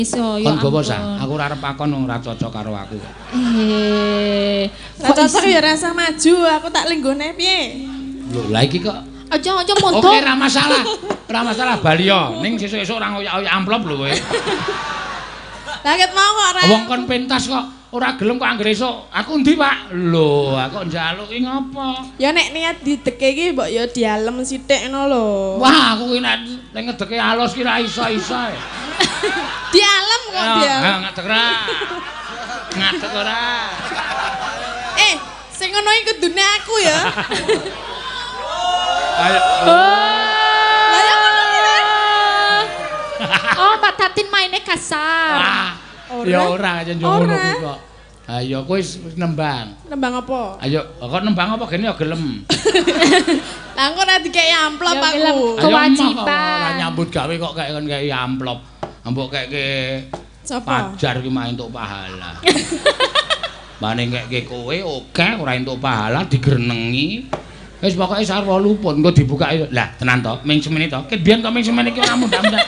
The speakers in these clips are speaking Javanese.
Iso ya. Kon gawa sa, aku ora arep akon wong ora cocok karo aku. Ora cocok ya rasa maju, aku tak lenggone piye? Lho, lah iki kok aja-aja mondok. Oke, ora masalah. Ora masalah bali yo. Ning sesuk-esuk ora ngoyak-oyak amplop lho kowe. Lah ket mau kok ora. Wong kon pentas kok ora gelem kok anggere esuk. Aku endi, Pak? Lho, aku njaluki ngopo? Ya nek niat dideke iki mbok ya dialem sithik ngono lho. Wah, aku ki nek ngedeke alus ki ra iso-iso. Dialem kok dialem. Ha, ngadeg ora. Ngadeg ora. Sing ngono iki kudune aku ya. Ayo. Lah ya ngono ki. Oh, Mbak Tatin maine kasar. Wah. Ya ora aja ngono kuwi kok. Ayo kowe wis nembang. Nembang apa? Ayo, kok nembang apa gene ya gelem. Lah engko ora dikeki amplop aku. Kewajiban. Ora nyambut gawe kok kek kon kei amplop. Mbok keke pajar ki mah entuk pahala. Mane keke kowe oke ora entuk pahala digrenengi. Wis pokoke sarwa luput engko dibukake. Lah tenan to, ming semene to. Ket biyen to ming semene iki ora mundhak-mundhak.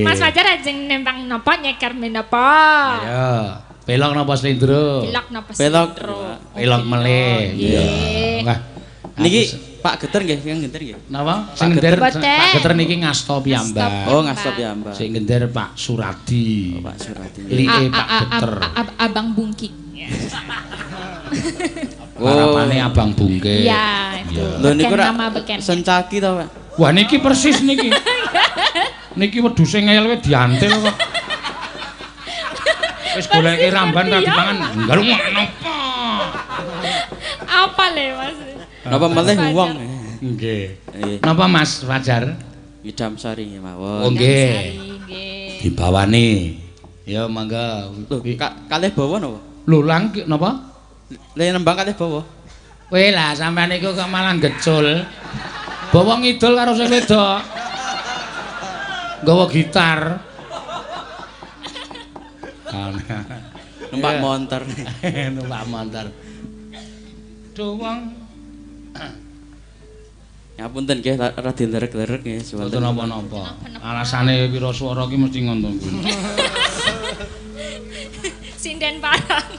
Mas Fajar ajeng nembang napa nyeker menapa? Ayo, pelok napa slendro? Pelok napa slendro? Pelok melih. Iya. Wah. Niki Pak Geter nggih, sing gender nggih. Napa? Sing gender Pak Geter niki ngasta piyambak. Oh, ngasta piyambak. Sing gender Pak Suradi. Oh, Pak Suradi. Like Pak Geter. Abang Bungkik. Harapane Abang Bungkik. Iya, itu. Lho niku ra sencaki to, Pak? Wah, niki persis niki. Niki wedhuse ngeyel wis diantil kok. Wis goleke ramban ra dipangan. Nggalung napa? Apa le, Mas? Napa melih wong? Nggih. Napa Mas Fajar? Idam Sari mawon. Oh nggih. Dibawani. Ya mangga. Lho, kalih bawa napa? Lho lang napa? Le nembang kalih bawa. Kowe lah sampean niku kok malah gecul. Bawa ngidul karo sing wedok. Nggawa gitar. Numpak montor. Numpak montor. Duh wong. Ngapunten nggih rada lerek-lerek nggih suwun. Mboten napa-napa. Alasane pira swara ki mesti ngono kuwi. Sinden parang.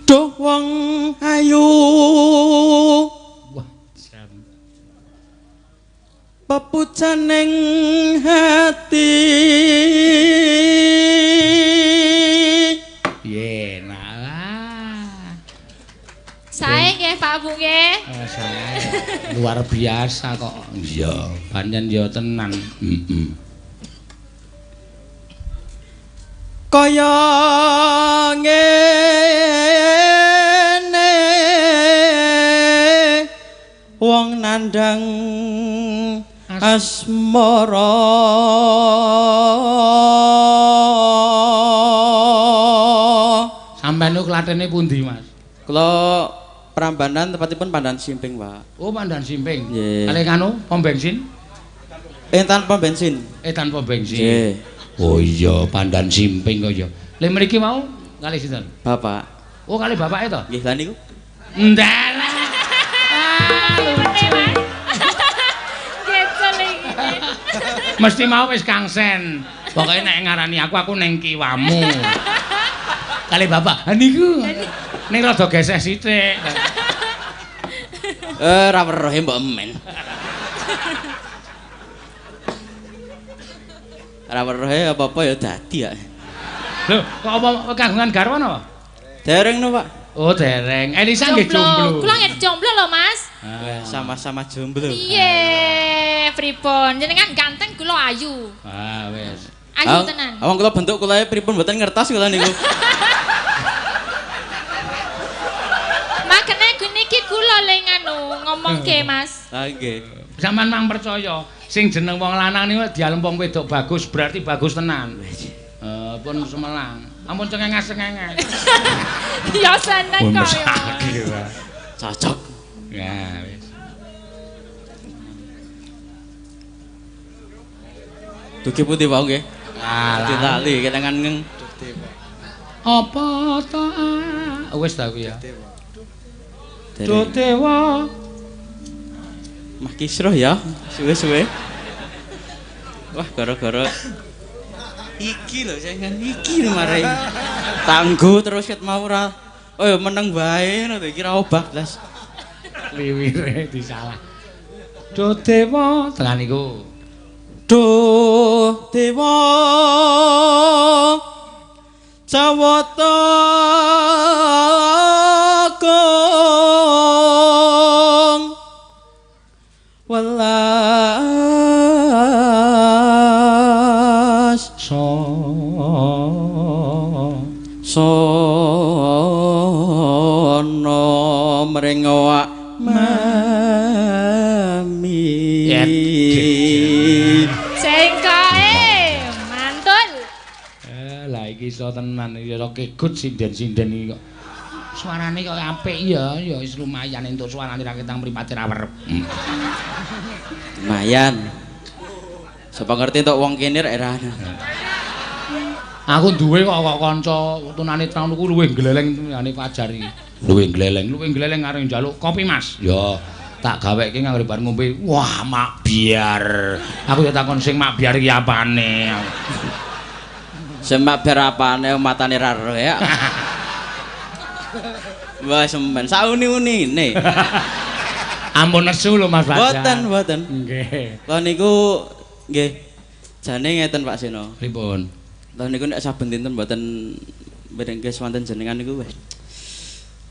Duh wong ayu. Wah, jan. Pepujaning hati. Piye nah. Sae nggih Pak Bu nggih. Sae. Luar biasa kok. Iya, pancen ya tenan. Heeh. Kaya ngene wong nandhang asmara. Sampeyan niku klatene pundi, Mas? Kula Prambanan, tepatipun Pandan Simping, Pak. Oh, Pandan Simping. Kalih kanu pom bensin? Tanpa bensin. Tanpa bensin. Nggih. Oh iya, Pandan Simping kok ya. Lha mriki mau kalih sinten? Bapak. Oh, kalih bapake to? Nggih, lha niku. Ndalah. Ah, lucu. Gecol iki. Mesti mau wis kangsen. Pokoke nek ngarani aku ning kiwamu. Kalih bapak. Ha niku. Ning rada geseh sithik. Ora weruhe mbok emen. Ora weruhe apa-apa ya dadi ya. Lho, kok apa kagungan garwa napa? Dereng no, Pak. Oh, dereng. Elisa nggih jomblo. Kula nggih jomblo lho, Mas. Sama-sama jomblo. Piye, pripun? Jenengan ganteng kula ayu. Ah, wis. Ayu tenan. Awang kula bentuk kula pripun mboten ngertos kula niku. Makane niki kula le nganu ngomongke, Mas. Ha nggih. Sampeyan mang percaya sing jeneng wong lanang niku dialem wong wedok bagus berarti bagus tenan. Pun semelang. Ampun cengenges-cengenges. Ya seneng kok ya. Cocok. Ya wis. Dugi putih wae nggih. Alah. Lali ketangan ngeng. Apa ta? Wis ta kuwi ya. Duh dewa. Mah kisruh ya, suwe-suwe. Wah, gara-gara iki lho sing iki lho marai. Tangguh terus ket mau ora. Oh ya meneng wae ngono iki ra obah blas. Liwire disalah. Duh dewa, tenan niku. Duh dewa Jawata kong welas sono mring awak mami. Cengkoke mantul. Lah iki iso tenan iki iso kegut sinden-sinden iki kok. Suarane kok apik ya, ya wis lumayan entuk suarane ra ketang mripate ra werep. Lumayan. Sapa ngerti entuk wong kene rek ra. Aku duwe kok kanca tunanetra ngono ku luwih gleleng tunane Fajar iki. Luwih gleleng arep njaluk kopi, Mas. Ya, tak gaweke nganggo bar ngombe. Wah, mak biar. Aku ya takon sing mak biar iki apane. Sing mak biar apane matane ra roh ya. Wah, semen sauni-unine. Ampun nesu lho Mas Fajar. Mboten, mboten. Nggih. Lha niku nggih jane ngeten Pak Seno. Pripun? Lha niku nek saben dinten mboten mrengkes wonten jenengan niku wis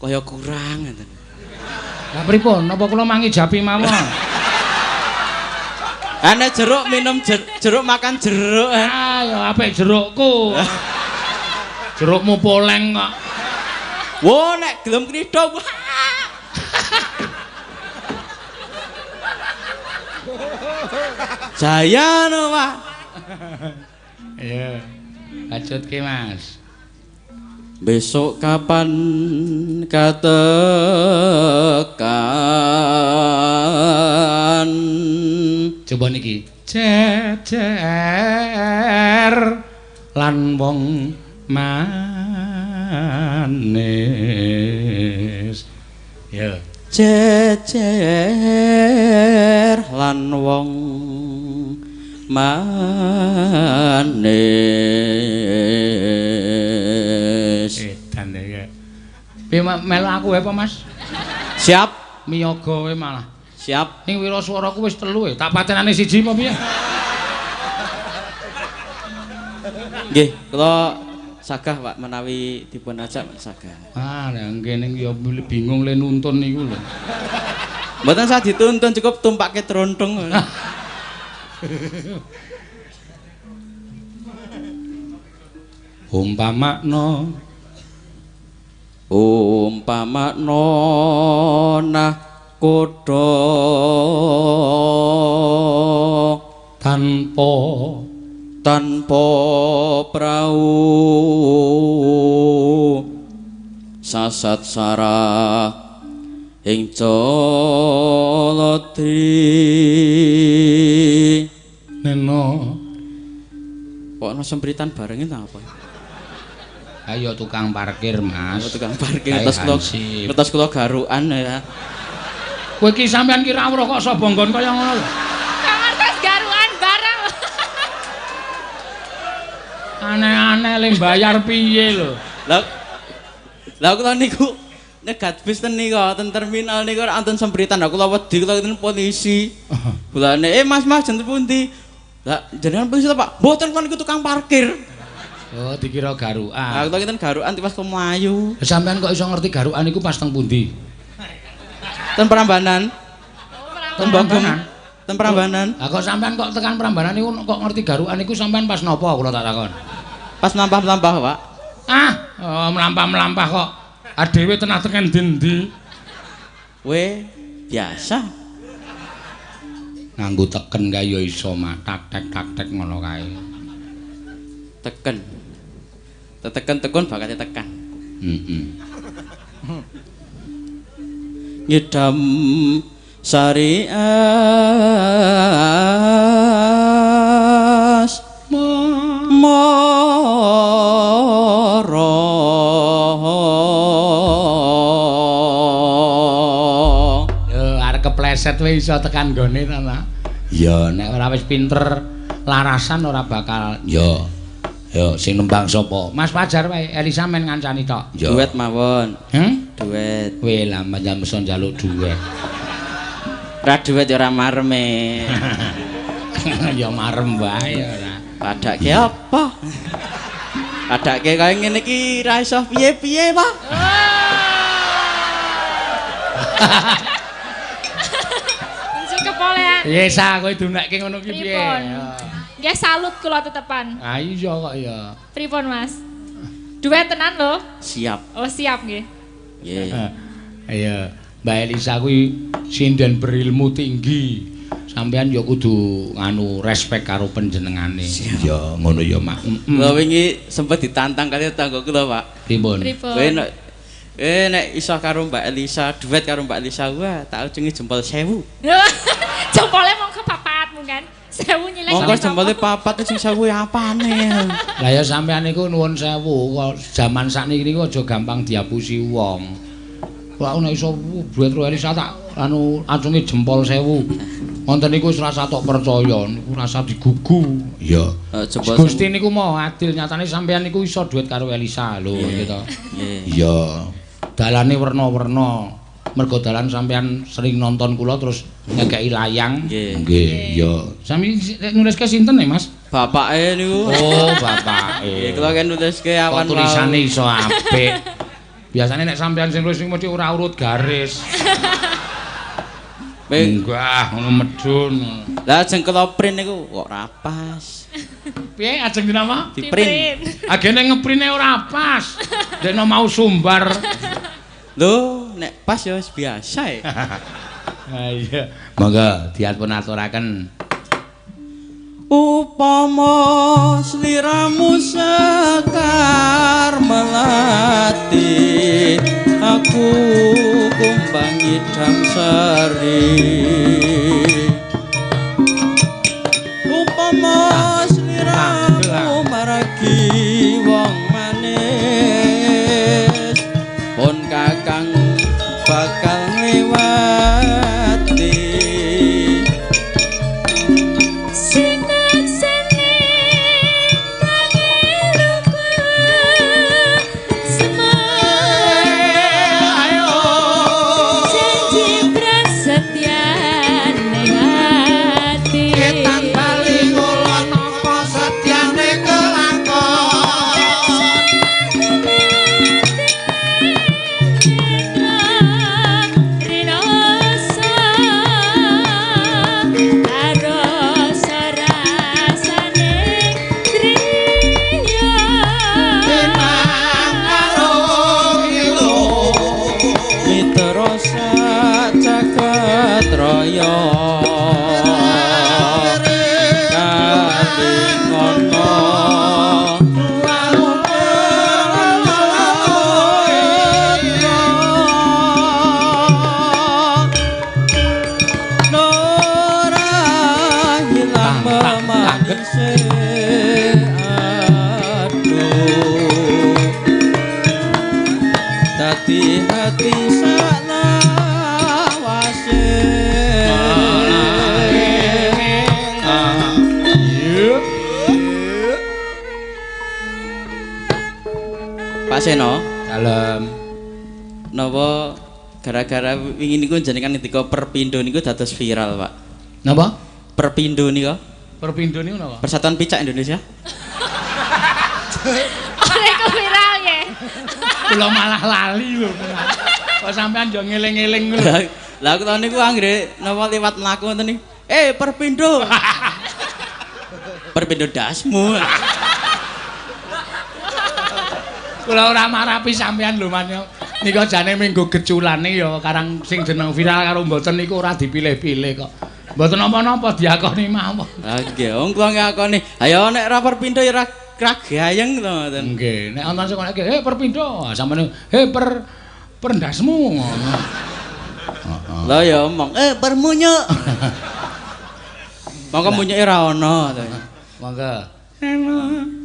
kaya kurang ngeten. Lah pripun? Napa kula mangi japi mawon? Ana jeruk minum jeruk makan jeruk. Ah, ya apik jerukku. Jerukmu poleng kok. Wo nek gelem kridho. Jaya no, Pak. Iya. Lanjutke, Mas. Besok kapan katekan? Coba niki. Jejer lan wong manis. Ya. Jejer lan wong manis. Edan ya. Piye melu aku wae apa, Mas? Siap. Miyaga wae malah. Siap. Ning wiraswaraku wis telu e. Tak patenane siji apa piye? Nggih, kula sagah Pak menawi dipun ajak sagah. Ah, lah nggih ning ya bingung le nuntun niku lho. Mboten sah dituntun, cukup tumpake tronthong. Umpamakna umpamakna nahkoda tanpa prau sasat sarah ing jaladri. Neno kok ana sempritan bareng ta apa? Ayo tukang parkir, Mas. Oh, tukang parkir terus kula garukan ya. Kowe iki sampean ki ra weruh kok sapa nggon kaya ngono lho. Kok ngertos garukan bareng. Aneh-aneh le bayar piye lho. Lah kula niku negat bis ten niku ten terminal niku ora wonten sempritan. Lah kula wedi kula ten polisi. Bulane Mas Mas jenten pundi? Lah jenengan polisi ta Pak? Mboten kula niku tukang parkir. Oh, dikira garukan. Lah kula kinten garukan tiwas kula mlayu. Sampean kok iso ngerti garukan iku pas teng pundi? Ten Prambanan. Ten Prambanan. Ten Prambanan. Lah kok sampean kok tekan Prambanan niku kok ngerti garukan niku sampean pas napa kula tak takon? Pas mlampah-mlampah, Pak. Ah, oh, mlampah-mlampah kok. Adewe tenah teken ndi-ndi. We, biasa. Nganggo teken kae ya iso mah tak-tek ngono kae. Teken. Teteken tekun bakate tekan. Heeh. Ngidam sari as mara. Yo arep kepleset Kepleset wae iso tekan nggone ta ta. Ya nek ora wis pinter larasan ora bakal. Ya. Ya sing nembang sapa? Mas Fajar wae, Elisa men ngancani tok. Ya. Duet mawon. Duet. Kowe lah manjam iso njaluk duet. Ora duet ya ora marem e. Ya marem wae ora. Padake apa? Padake kaya ngene iki ra iso piye-piye, Pak. Unsur kepolehan. Piye sa kowe dunekke ngono ki piye? Nggih salut kula tetepan. Ah iya kok ya. Pripun, Mas? Duet tenan lho. Siap. Oh, siap nggih. Nggih. Iya, Mbak Elisa kuwi sinden berilmu tinggi. Sampeyan ya kudu nganu respek karo panjenengane. Ya ngono ya, Mak. Kula wingi sempet ditantang kali tangga kula, Pak. Pripun? Kowe nek iso karo Mbak Elisa, duet karo Mbak Elisa, wah tak ujungi jempol 1000. Jempole mongko papat mungkin. 1000 nyileh. Mongko jempole papat sing 1000 apane? Lah ya sampeyan niku nuwun sewu, kok jaman sakniki niku aja gampang diapusi wong. Kok aku nek iso duet karo Elisa tak anu acungi jempol 1000. Wonten niku wis rasa tok percaya, niku rasa digugu. Iya. Gusti niku maha adil, nyatane sampeyan niku iso duet karo Elisa lho gitu. Iya. Dalane werna-werna. Mergo dalan sampeyan sering nonton kula terus ngekeki layang. Nggih, iya. Sami nuliske sinten nih, Mas? Bapake niku. Oh, bapake. Nggih, kula kan nuliske awan. Kok tulisane iso apik. Biasane nek sampeyan sing nulis niku mesti ora urut garis. Enggak, ngono medun. Lah ajeng kula print niku kok ora pas. Piye ajeng dinapa? Di-print. Agene ngeprinte ora pas. Dekno mau sumbar. Lho, nek pas ya wis biasa ya. Ha iya. Monggo diatpun aturaken. Upama sliramu sekar melati, aku kumbang idam seri. Upama sliramu margi wong manis, pun kakang bakal ngliwati. Pak Seno, dalem. Napa gara-gara wingi niku jenengan ngendika Perpindo niku dados viral, Pak? Napa? Perpindo niku. Perpindo niku napa? Persatuan Picak Indonesia. Oh, niku viral nggih. Kula malah lali lho. Kok sampean yo ngeling-eling lho. Lah kula niku anggere napa liwat mlaku ngoten niku. Perpindo. Perpindo dasmu. Kula ora marapi sampean lho Man. Nika jane minggu geculane ya karang sing jeneng viral karo mboten niku ora dipilih-pilih kok. Mboten napa-napa diakoni mawon. Ha nggih, wong kula ngakoni. Ayo nek ora Perpindo ya ora gayeng to ngoten. Nggih, nek ana sing kok Perpindo, sampeyan perndasmu ngono. Heeh. Lah ya omong, permunyuk. Mongko munyuke ora ana to. Monggo. Nalikane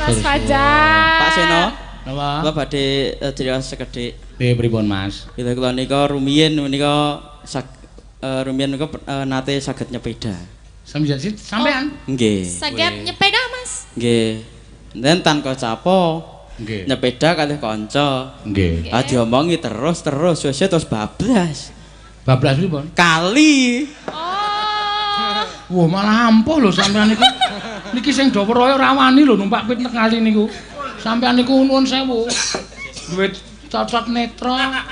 Mas Fajar. Pak Seno, Napa? kula badhe criyos sekedhik. Piye pripun, Mas? Bila kula nika rumiyin menika rumiyin menika nate saged nyepeda. Sampeyan sampean? Nggih. Saged nyepeda, Mas. Nggih. Enten tanpa capo. Nggih. Nyepeda kalih kanca. Nggih. Ah diomongi terus terus suwe terus bablas. Bablas pripun? Kali. Oh. Wah, malah ampuh lho sampean niku. Niki sing do weruh ora wani lho numpak pit kali niku. Sampean niku nuwun sewu. Duwe cacat netra.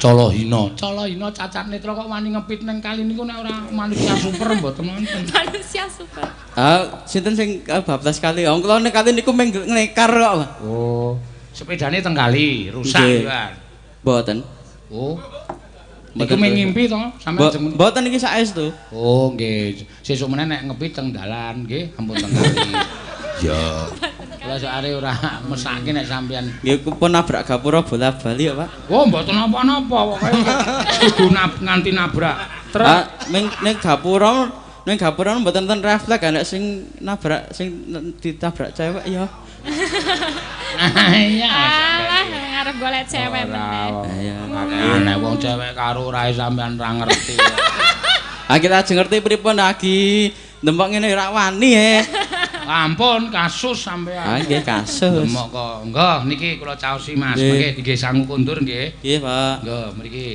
Calohina, calohina cacat netra kok wani ngepit nang kali niku nek ora manusia super mboten wonten. Manusia super. Ah, sinten sing bablas kali? Wong kula nek kali niku mung nglekar kok, Pak. Oh, sepedane teng kali, rusak ya. Mboten. Oh. Niku mung ngimpi to, sampean jeng. Mboten iki saestu. Oh, nggih. Sesuk meneh nek ngepit teng dalan nggih, ampun teng kali. Ya. Kula soalé ora mesake nek sampean. Nggih pun nabrak gapura bola-bali ya, Pak. Oh, mboten napa-napa pokoke kudu nganti nabrak truk. Ah, ning gapura, ning gapura mboten enten refleks nek sing nabrak sing ditabrak cewek ya. Iya. Alah, ngarep golek cewek meneh. Iya. Aneh wong cewek karo rae sampean ora ngerti. Ah kita aja ngerti pripun lagi ndemok ngene ora wani e. Ampun kasus sampean. Ah nggih kasus. Demok kok. Nggih niki kula caosi Mas. Mengke nggih sangu kondur nggih. Nggih, Pak. Nggih mriki.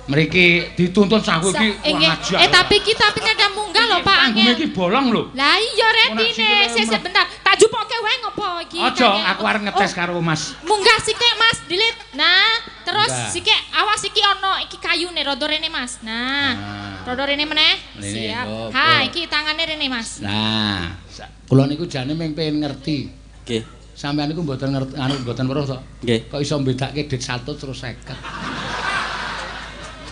Mriki dituntun sangu iki kurang ajar. Tapi iki tapi nada munggah lho Pak. Panggunge iki bolong lho. Lah iya retine. Sik bentar. Tak jupoke wae ngopo iki. Aja aku arep ngetes karo Mas. Munggah sithik Mas, dilit. Nah, terus sithik awas iki ana iki kayune rada rene Mas. Nah. Rada rene meneh. Siap. Ha, iki tangane rene Mas. Nah, kula niku jane mung pengen ngerti. Nggih. Sampeyan niku mboten ngerti anu mboten weruh to? Nggih. Kok iso mbedake dit 1 terus 50.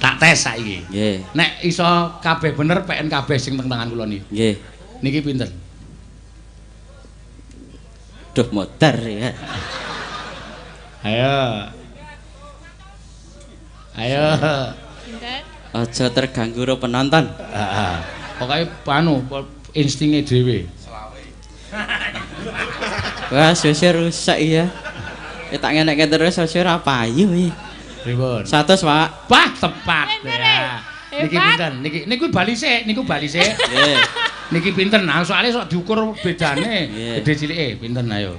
Tak tes saiki. Nggih. Nek iso kabeh bener PN kabeh sing teng tangan kula niki. Nggih. Niki pinten? Duh modar ya. Ayo. Ayo. Pinten? Aja terganggu ro penonton. Heeh. Pokoke anu instinge dhewe. Wah, suwe rusak ya. Tak ngenekke terus suwe ora payu iki. Pripun? 100, Pak. Wah, tepat ya. Niki pinten? Niki niku bali sik, niku bali sik. Nggih. Niki pinten? Nah, soalé sok diukur bedane, gede cilike pinten ayo.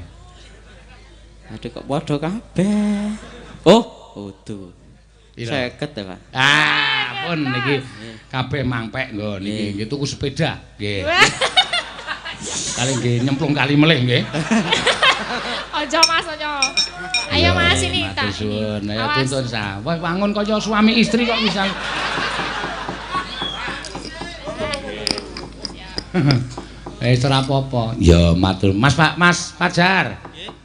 Aduh kok padha kabeh. Oh, udu. 50 ya, Pak. Ah, pun niki kabeh mangpek nggo niki nggih tuku sepeda nggih. Kali nggih nyemplung kali melih nggih. Aja Mas, aja. Ayo Mas ini tak. Suwun, ayo tuntun sa. Wah, wangun kaya suami istri kok bisa. Ora apa-apa. Ya matur. Mas Pak, Mas Fajar.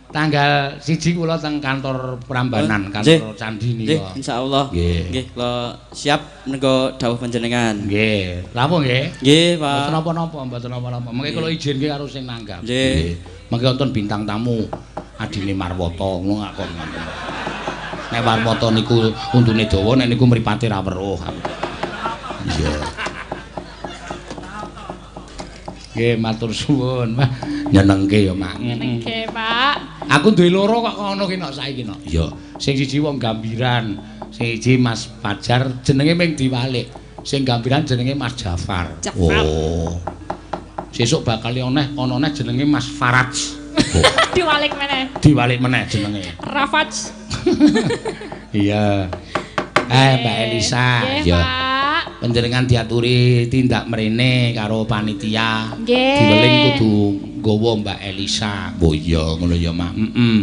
Tanggal 1 kula teng kantor Prambanan, kantor Candi nika. Nggih, insyaallah. Nggih, kula siap nenggo dawuh panjenengan. Nggih. Rawuh nggih? Nggih, Pak. Mboten napa-napa, mboten napa-napa. Mengke kula izinke karo sing nanggap. Nggih. Mengke wonten bintang tamu adine Marwata ngono kok ngoten. Nek Marwata niku untune dawa, nek niku mripate ra weruh. Iya. Nggih, matur suwun. Wah, nyenengke ya, Mak. Nyenengke, Pak. Aku duwe loro kok ngono ki nok saiki nok. Iya, sing siji wong Gambiran, sing siji Mas Fajar jenenge ming diwalik. Sing Gambiran jenenge Mas Jafar. Jafar. Oh. Sesuk bakal oneh ana neh jenenge Mas Faraj. Oh. Diwalik meneh. Diwalik meneh jenenge. Rafaj. Iya. Mbak Elisa. Nggih, Pak. Panjenengan diaturi tindak mrene karo panitia. Nggih. Diweling kudu nggawa Mbak Elisa. Oh iya ngono ya, Mak. Heeh.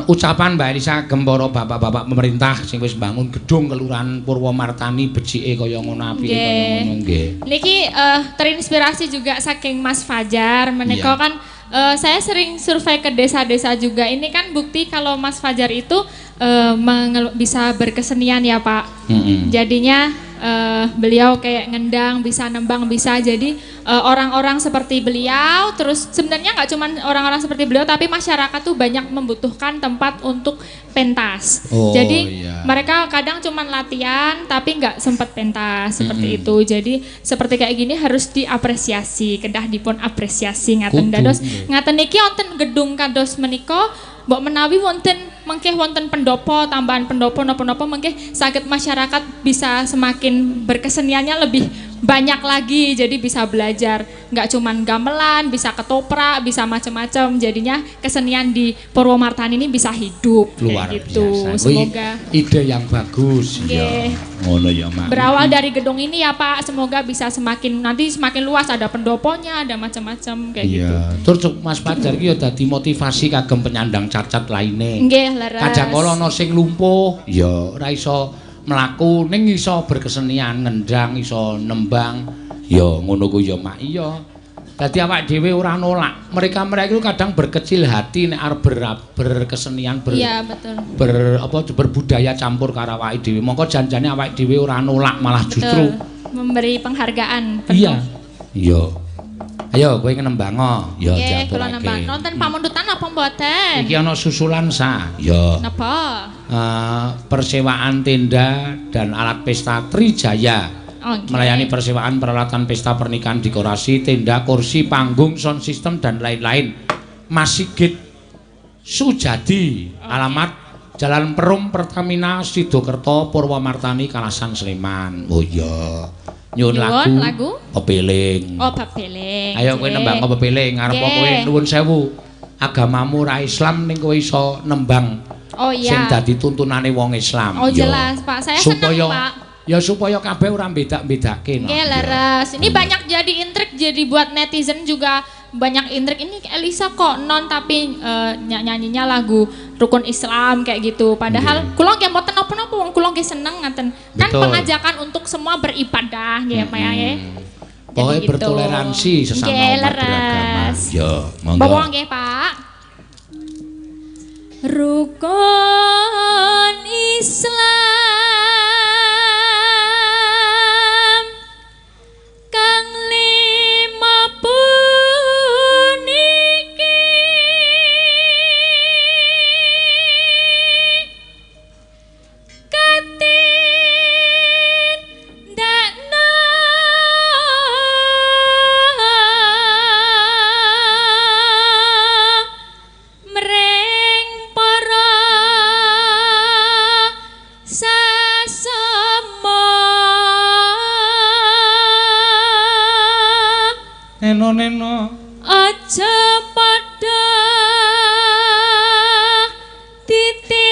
Ucapan Mbak Elisa gempara bapak-bapak pemerintah sing wis bangun gedung Kelurahan Purwomartani becike kaya ngono apike kaya ngono nggih. Niki terinspirasi juga saking Mas Fajar menika kan saya sering survei ke desa-desa juga. Ini kan bukti kalau Mas Fajar itu bisa berkesenian ya Pak. Jadinya Beliau kayak ngendang, bisa nembang, bisa. Jadi orang-orang seperti beliau, terus sebenarnya nggak cuma orang-orang seperti beliau, tapi masyarakat tuh banyak membutuhkan tempat untuk pentas. Oh, Jadi iya. mereka kadang cuma latihan, tapi nggak sempat pentas seperti itu. Jadi seperti kayak gini harus diapresiasi, kedah dipun apresiasi ngaten dados ngaten niki wonten gedung kados menika mbok menawi wonten mengke wonten pendopo, tambahan pendopo napa-napa mengke saged masyarakat bisa semakin berkeseniannya lebih banyak lagi, jadi bisa belajar nggak cuman gamelan, bisa ketoprak, bisa macam-macam, jadinya kesenian di Purwomartani ini bisa hidup Luar kayak gitu. biasa. Kuwi Semoga ide yang bagus. Nggih. Ya. Ngono ya, Mak. Berawal dari gedung ini ya Pak, semoga bisa semakin nanti semakin luas, ada pendoponya, ada macam-macam kayak gitu. Iya. Terus Mas Fajar ki ya dadi motivasi kagem penyandang cacat laine. Nggih, leres. Kadang kala ana sing lumpuh, ya ora iso mlaku ning iso berkesenian, ngendang, iso nembang. Ya ngono kuwi ya, Mak. Iya. Dadi awak dhewe ora nolak. Mereka-mereka itu kadang berkecil hati nek arep berkesenian, Iya, betul. Berbudaya campur karo awake dhewe. Mongko janjane awake dhewe ora nolak, malah justru Betul. Memberi penghargaan penuh. Iya. Iya. Ayo kowe nembang. Ya Nggih, kula diaturake. nembang. Nonton pamundutan apa mboten? Iki ana susulan sa. Ya. Napa? Persewaan tenda dan alat pesta Trijaya. Oh, nggih. Melayani persewaan peralatan pesta pernikahan, dekorasi, tenda, kursi, panggung, sound system dan lain-lain. Mas Sigit Sujadi, alamat Jalan Perum Pertamina Sidokerto Purwomartani Kalasan Sleman. Oh iya. Nyuwun Nyuwun lagu? Pepeling. Oh, Pepeling. Ayo kowe nembang Pepeling, arep kowe nuwun sewu. Agamamu ora Islam ning kowe iso nembang. Oh iya. Sing dadi tuntunane wong Islam. Oh jelas, Pak. Saya supaya, seneng, Pak. Ya supaya kabeh ora beda-bedake. Nggih, leres. Ini banyak jadi intrik, jadi buat netizen juga banyak intrik. Ini Elisa kok non tapi nyanyinya lagu rukun Islam kayak gitu. Padahal kula nggih mboten napa-napa, wong kula nggih seneng ngaten. Kan Betul. Pengajakan untuk semua beribadah nggih, Pak ya. Pokoknya Jadi gitu. Bertoleransi sesama Nggih, umat beragama. leres. Ya, monggo. Bawa nggih, Pak. Rukun Islam kang lima puniki katindakna mring para sasama. Neno-neno aja padha ditinggalke.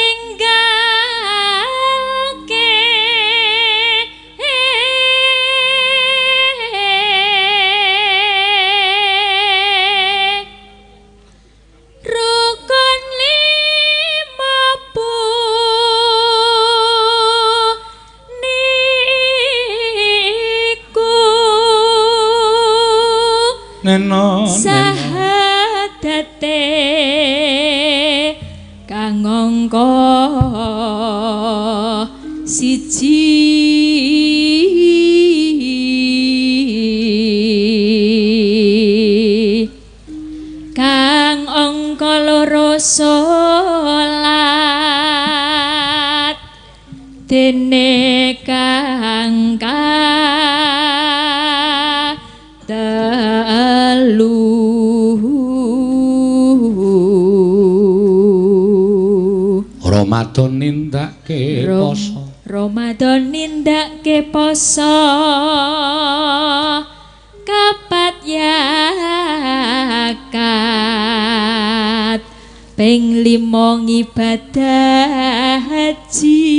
Rukun lima puniku neno sahadate kang angka siji kang angka loro salat dene kang telu. Ramadan nindakake poso. Ramadan nindakake poso kapat yakat ping lima ngibadah haji.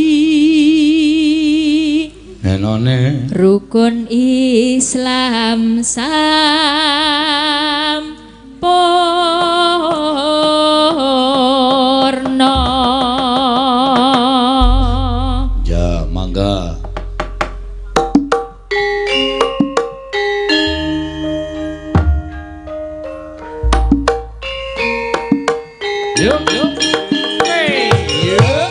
Nenone rukun Islam sampurna. Ya, mangga. Yuk, yuk. Hey, yuk.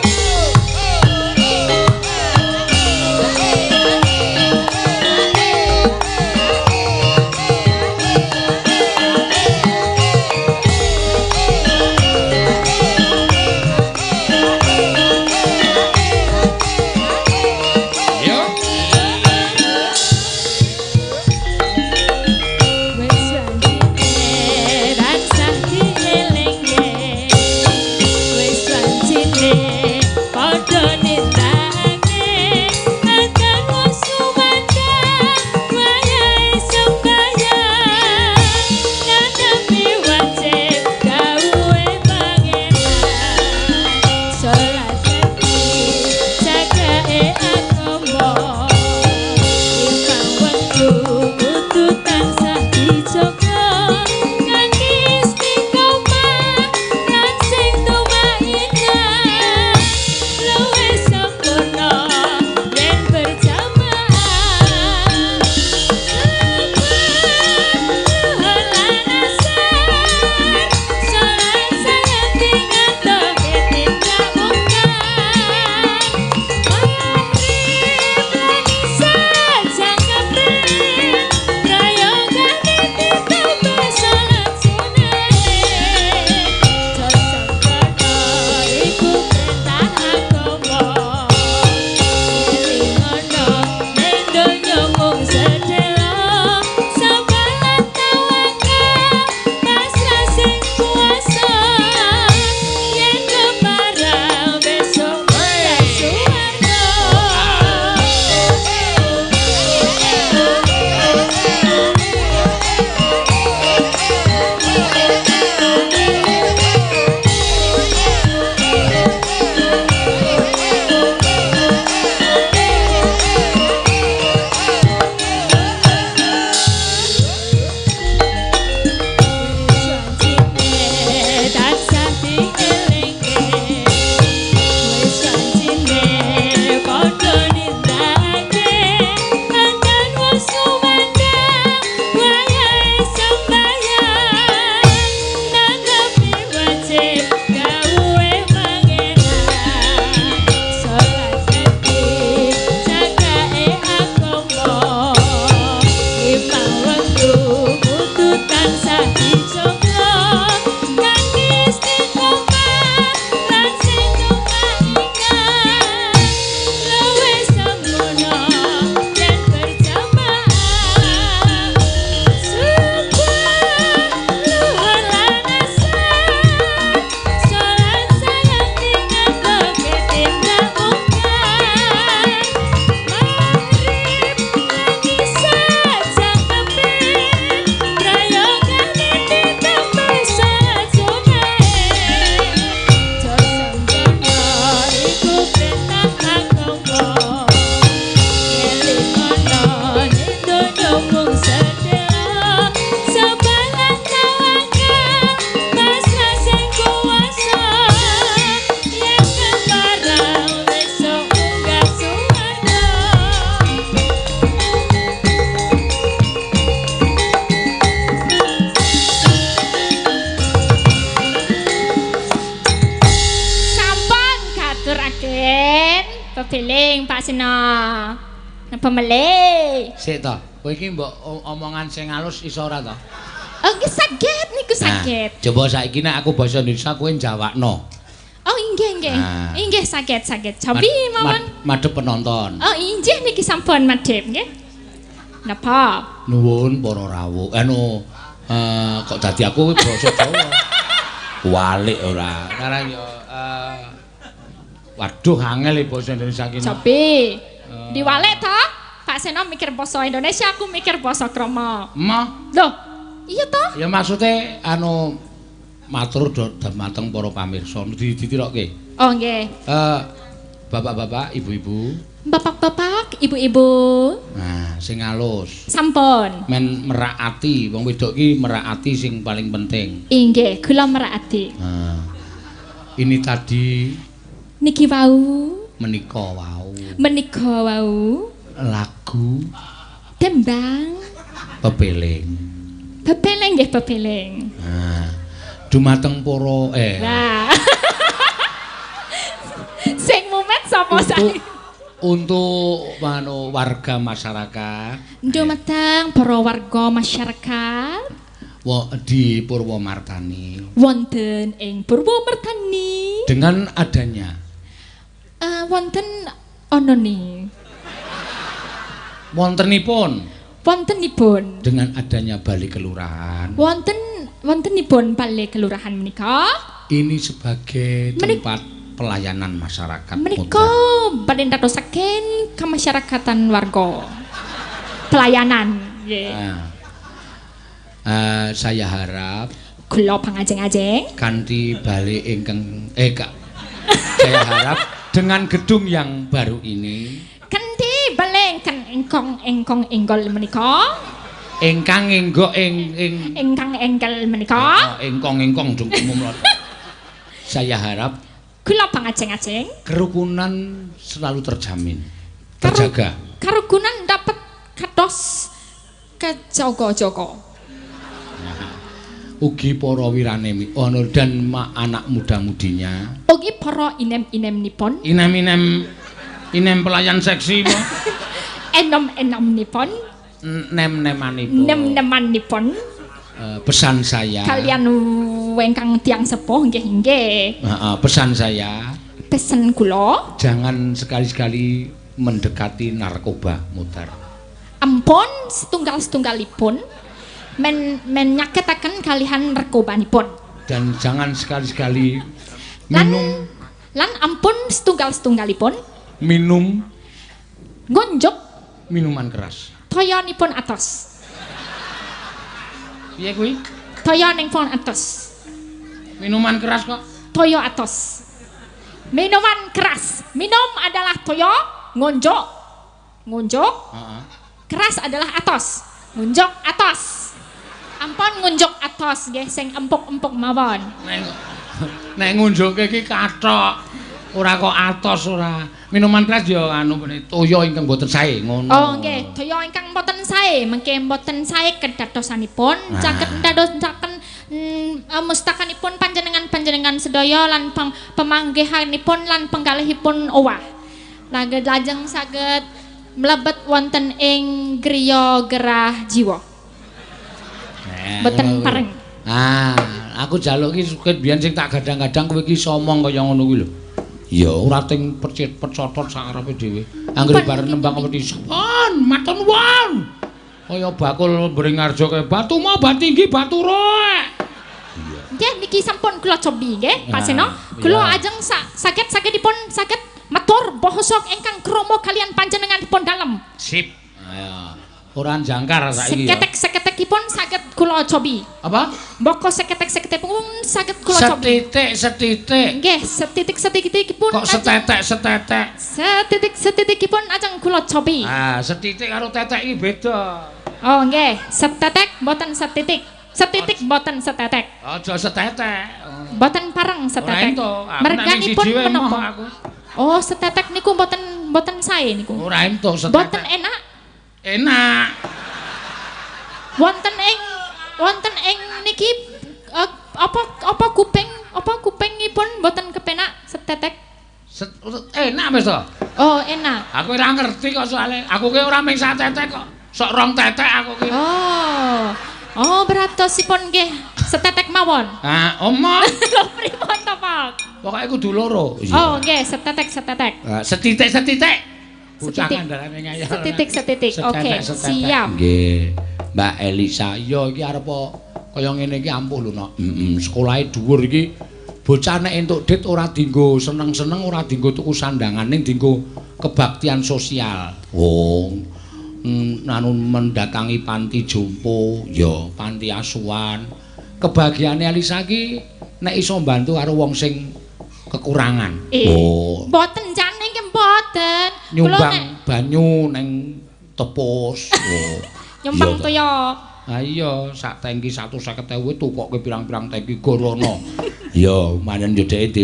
Pepeling Pak Seno. Napa melih? Sik to, kowe iki mbok omongan sing halus iso ora to? Oh nggih saged niku saged. Nah, coba saiki nek aku basa Indonesia kowe njawakno. Oh inggih nggih. Nah. Inggih saged saged. Cobi mawon. Madhep penonton. Oh inggih niki sampun madhep nggih. Napa? Nuwun para rawuh. Anu kok dadi aku basa Jawa. Walik ora. Karang yo waduh angel basa Indonesia iki. Cobi. Diwalek to? Pak Seno mikir basa Indonesia, aku mikir basa krama. Emoh. Loh, iya toh? Ya maksude anu matur dumateng para pamirsa ditirokke. Oh nggih. Bapak-bapak, ibu-ibu. Bapak-bapak, ibu-ibu. Nah, sing alus. Sampun. Men merak ati, wong wedok iki merak ati sing paling penting. Inggih, kula merak ati. Nah, ini tadi niki wau menika wau. Menika wau lagu tembang pepeling. Pepeling nggih pepeling. Nah, dumateng para Nah. Sing mumet sapa saiki? Untuk mano warga masyarakat. Dumateng para warga masyarakat di Purwomartani. Wonten ing Purwomartani. Dengan adanya wonten onone. Wontenipun. Wontenipun. Dengan adanya balai kelurahan. Wontenipun balai kelurahan menika. Ini sebagai tempat pelayanan masyarakat. Menika badhe ndadosaken kemasyarakatan warga. Pelayanan nggih. Nah, saya harap kula pangajeng-ajeng kanthi balai ingkang saya harap dengan gedung yang baru ini kanthi balai ingkang engkong enggol menika ingkang enggok ing ingkang engkel menika engkong engkong jungkumum. Saya harap kula pangajeng-ajeng kerukunan selalu terjamin, terjaga. Kerukunan dapat kados kejaga-jaga. Nah, ugi para wirane ono dan anak muda-mudinya. Ugi para inem-inemnipun. Inem-inem inem pelayan seksi mo. Enom-enomnipun. Nem-nemanipun. Nem-nemanipun. Pesan saya kalian wengkang tiang sepuh nggih nggih. Pesan saya. Pesen kula, jangan sekali-sekali mendekati narkoba mutar. Ampun setunggal-setunggalipun men nyaketaken kalihan narkobanipun. Dan jangan sekali-sekali minum lan ampun setunggal-setunggalipun minum ngonjok minuman keras. Toyonipun atos. Piye kuwi? Toyonipun atos. Minuman keras kok? Toyo atos. Minuman keras. Minum adalah toyo, ngonjok. Ngonjok. Keras adalah atos. Ngonjok atos. Ampun ngonjok atos nggih sing empuk-empuk mawon. Nek ngonjoke iki kathok. Ora kok atos ora. Minuman keras ya anu toya ingkang boten sae ngono. Oh nggih, toya ingkang boten sae, mengke boten sae kedadosanipun saged ndadosaken mustakanipun panjenengan-panjenengan sedaya lan pemanggihanipun lan penggalihipun owah. Lajeng saged mlebet wonten ing griya gerah jiwa. Boten pareng. Ah, aku njaluk iki sukit biyen sing tak gadang-gadang kowe iki somong kaya ngono kuwi lho. Ya ora ting percit-percotot sakarepe dhewe. Anggere bareng nembang wedi sampun, matur nuwun. Kaya bakul Beringharjo kaya batu mau batu tinggi batu roek. Nggih niki sampun kula cobi nggih Pak Seno. Kula ajeng saged-sagedipun saged matur basa ingkang krama kalian panjenenganipun dalem. Sip. Ayo. Ora jangkar saiki ya. Seketek-seketekipun saged kula cobi. Apa? Mboko seketek-seketekipun saged kula cobi. Setitik-setitik. Nggih, setitik-setitikipun. Kok setetek-setetek? Setitik-setitikipun ajeng kula cobi. Ah, setitik karo tetek iki beda. Oh nggih, setetek mboten setitik. Setitik mboten setetek. Aja setetek. Mboten pareng setetek. Merganipun menapa? Oh, setetek niku mboten mboten sae niku. Ora entuk setetek. Mboten enak. Enak. Wonten ing niki apa kuping apa kupingipun mboten kepenak setetek. Enak wis to. Oh, enak. Aku ora ngerti kok soalé. Aku ki ora mung sak tetek kok. Sok rong tetek aku ki. Oh. Oh, beratosipun nggih setetek mawon. Ha, omong. Lho pripun to, Pak? Pokoke kudu loro. Oh, nggih, setetek-setetek. Setitik-setitik. Bocah Setitik. kandhane ngayal. Setitik-setitik. Oke, siap. Nggih. Mbak Elisa, iya iki arep kaya ngene iki ampuh lho, Nok. Heeh, sekolahe dhuwur iki bocah nek entuk dit ora dienggo seneng-seneng, ora dienggo tuku sandangan, ning dienggo kebaktian sosial. Oh. Anu mendatangi panti jompo, ya panti asuhan. Kebahagiaane Elisa iki nek iso mbantu karo wong sing kekurangan. Oh. Mboten jane nggih mboten. Kula Nyumbang nek banyu neng tepus. Oh. nyumbang toya. Ha iya, sak tangki 150.000 tukokke pirang-pirang tangki gorono. Iya, manen yo dheke di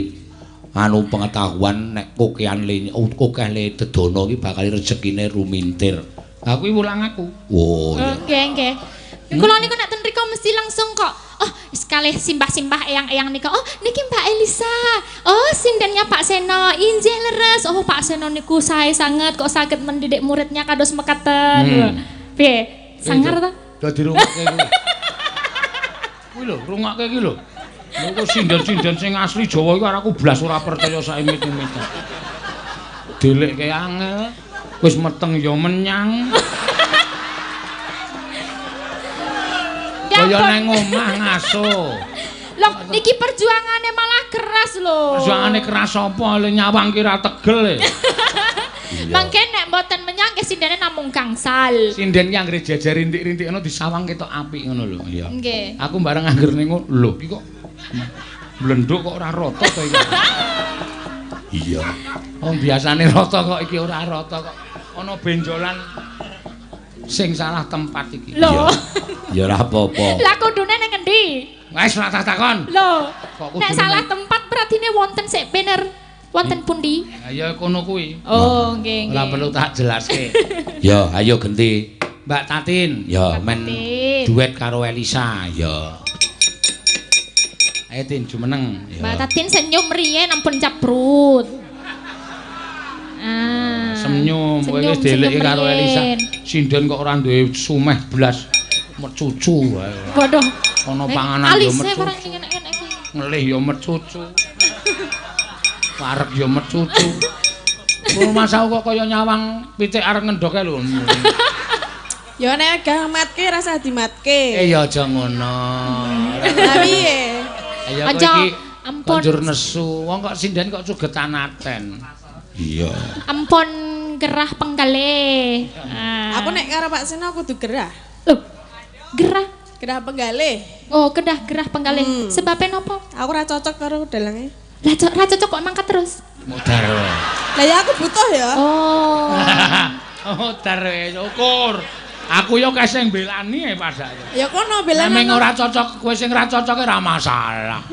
anu pengetahuan nek kokean le akeh le dedono iki bakal rezekine rumintir. Ha kuwi wulang aku. Oh iya. Nggih, nggih. Kula niku nek ten mriku mesti langsung kok. Oh, sekalih simbah-simbah eyang-eyang nika. Oh, niki Mbak Elisa. Oh, sindennya Pak Seno. Injih leres. Oh, Pak Seno niku sae sanget kok saged mendidik muridnya kados mekaten. Piye? Sangar ta? Dadi rungokke kuwi. Kuwi lho, rungokke iki lho. Lho sinden-sinden sing asli Jawa iku aku blas ora percaya sak imit-imit. Delekke angel, wis meteng ya menyang. Kaya nang omah ngaso. Lho, niki perjuangane malah keras lho. Perjuangane keras apa? Le nyawang ki ra tegel e. Mangke nek mboten menyang nggih sindene namung gangsal. Sinden ki anggere jejer rintik-rintik ngono disawang ketok apik ngono lho. Iya. Nggih. Aku bareng angger ning lho iki kok mlenduk kok ora rata to iki. Iya. Wong biasane rata kok iki ora rata kok. Ana benjolan sing salah tempat iki. Lho. Ya ora apa-apa. Lah kudune ning endi? Wis ora takon. Lho. Nek salah tempat berartine wonten sik bener. Wonten pundi? Ya kono kuwi. Oh, nggih nggih. Ora perlu tak jelaske. Ya, ayo genti. Mbak Tatin, ya men duet karo Elisa, ya. Ayo Tin jumeneng. Mbak Tatin senyum riyen ampun caprut. Ah. Senyum, kowe wis delekke karo Elisa. Sinden kok ora duwe sumeh blas mecucu wae. Waduh. Ana panganan ya mecucu. Ngelih ya mecucu. Parek ya mecucu. Rumah kok kaya nyawang pitik arep ngendoke lho. Ya nek gak matke rasa dimatke. Eh ya aja ngono. Lah piye? Ya kowe iki ampun njur nesu. Wong kok sinden kok sugetan aten. Iya. Ampun gerah penggalih. Aku nek karo Pak Seno kudu gerah. Lho. Gerah? Gerah penggalih. Oh, kedah gerah penggalih. Sebabe napa? Aku ora cocok karo dalange. Lah ora cocok kok mangkat terus. Modar. Lah ya aku butuh ya. Oh. Modar wis ukur. Aku yo kae sing belani e padake. Ya kono belani. Nek ora cocok kowe sing ora cocok ora masalah.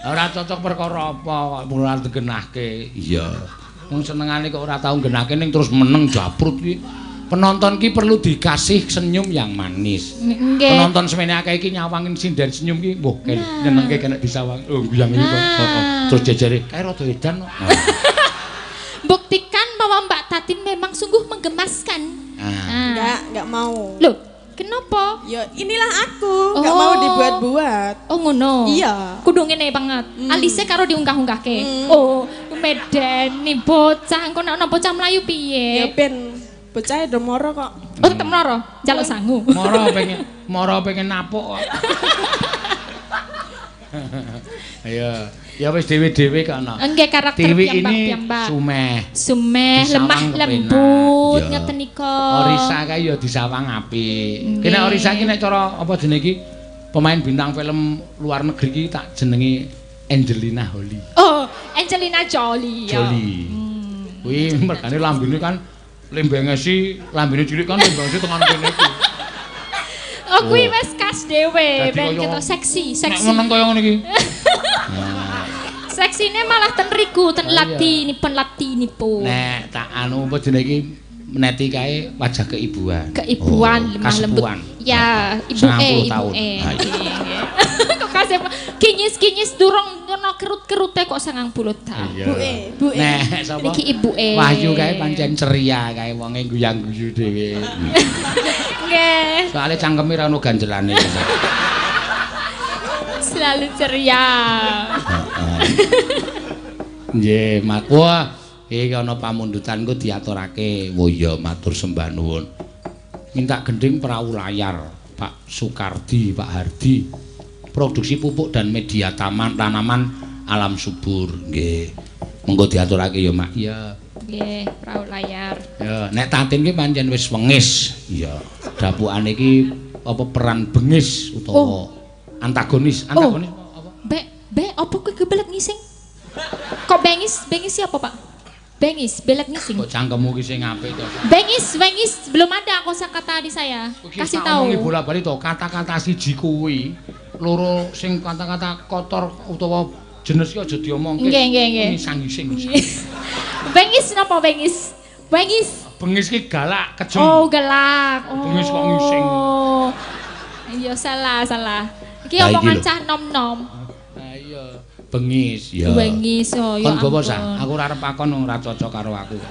Ora cocok perkara apa kok ora digenahke. Iya. Wong senengane kok ora tau nggenahke ning terus meneng japrut ki. Penonton ki perlu dikasih senyum yang manis. Nggih. Penonton semene akeh iki nyawangin sinden senyum ki, mbuh nyenengke kena disawang. Oh, guyang iki kok. Heeh. Terus jejere kae rada edan kok. Buktikan bahwa Mbak Tatin memang sungguh menggemaskan. Enggak mau. Loh, kenapa? Ya inilah aku, enggak mau dibuat-buat. Oh ngono. Iya. Kudu ngene banget. Alise karo diunggah-unggahke. Oh, medeni bocah engko nek ana bocah mlayu piye? Ya ben bocah do moro kok. Oh, tetep moro, njaluk sangu. Moro pengen napuk kok. Ayo, ya wis dhewe-dhewe kok ana. Nggih karakter piyambak-piyambak. Sumeh. Sumeh, lemah lembut ngeten nika. Orisa kae ya disawang apik. Ki nek Orisa ki nek cara apa jenenge iki pemain bintang film luar negeri ki tak jenenge Angelina Jolie. Oh, Angelina Jolie. Jolie. Kuwi mergane lambene kan lembengesi, lambene cilik kan lembengesi tekan kene iki. Oh, kuwi wis khas dhewe, ben ketok seksi, seksi. Nek meneng kaya ngene iki. Seksine malah ten riku, ten latinipun latinipun. Nek tak anu apa jenenge iki meneti kae wajah keibuan. Keibuan, lemah lembut. Ya, ibuke, ibuke. Kok kasih ki Kinyis-kinyis durung ono kerut-kerute kok 90 tahun. Buke, buke. Nek sapa? Niki ibuke. Wahyu kae pancen ceria kae wonge guyang-guyu dhewe. Nggih. Soale cangkeme ra ono ganjelane. Selalu ceria. Nggih, mak. Wah, iki ana pamundutan ku diaturake. Oh iya, matur sembah nuwun. Minta gending perahu layar, Pak Sukardi, Pak Hardi. Produksi pupuk dan media taman tanaman alam subur. Nggih. Monggo diaturake ya, Mak. Iya. Nggih, perahu layar. Ya, nek Tatin ki pancen wis wengis. Iya. Dapukane iki apa peran bengis utawa antagonis. Antagonis apa? Be, apa kowe kebelet ngising? Kok bengis? Bengis siapa, Pak? Bengis, belet ngising. Kok cangkemmu ki sing apik to. Bengis, bengis, belum ada kosakata di saya. Kasih tahu. Omongi bola-bali to, kata-kata siji kuwi loro sing kata-kata kotor utawa jenis ki aja diomongke. Nggih, nggih, nggih. Ngisang-ngising. Bengis napa bengis? Bengis. Bengis ki galak, kejem. Oh, galak. Oh. Bengis kok ngising. Iya, salah, salah. Iki Lah, iki omongan lho. cah nom-nom. Ha iya, bengis. Ya. Bengis, oh ya. Kon bawa ampun. sah, aku ora arep akon wong ora cocok karo aku.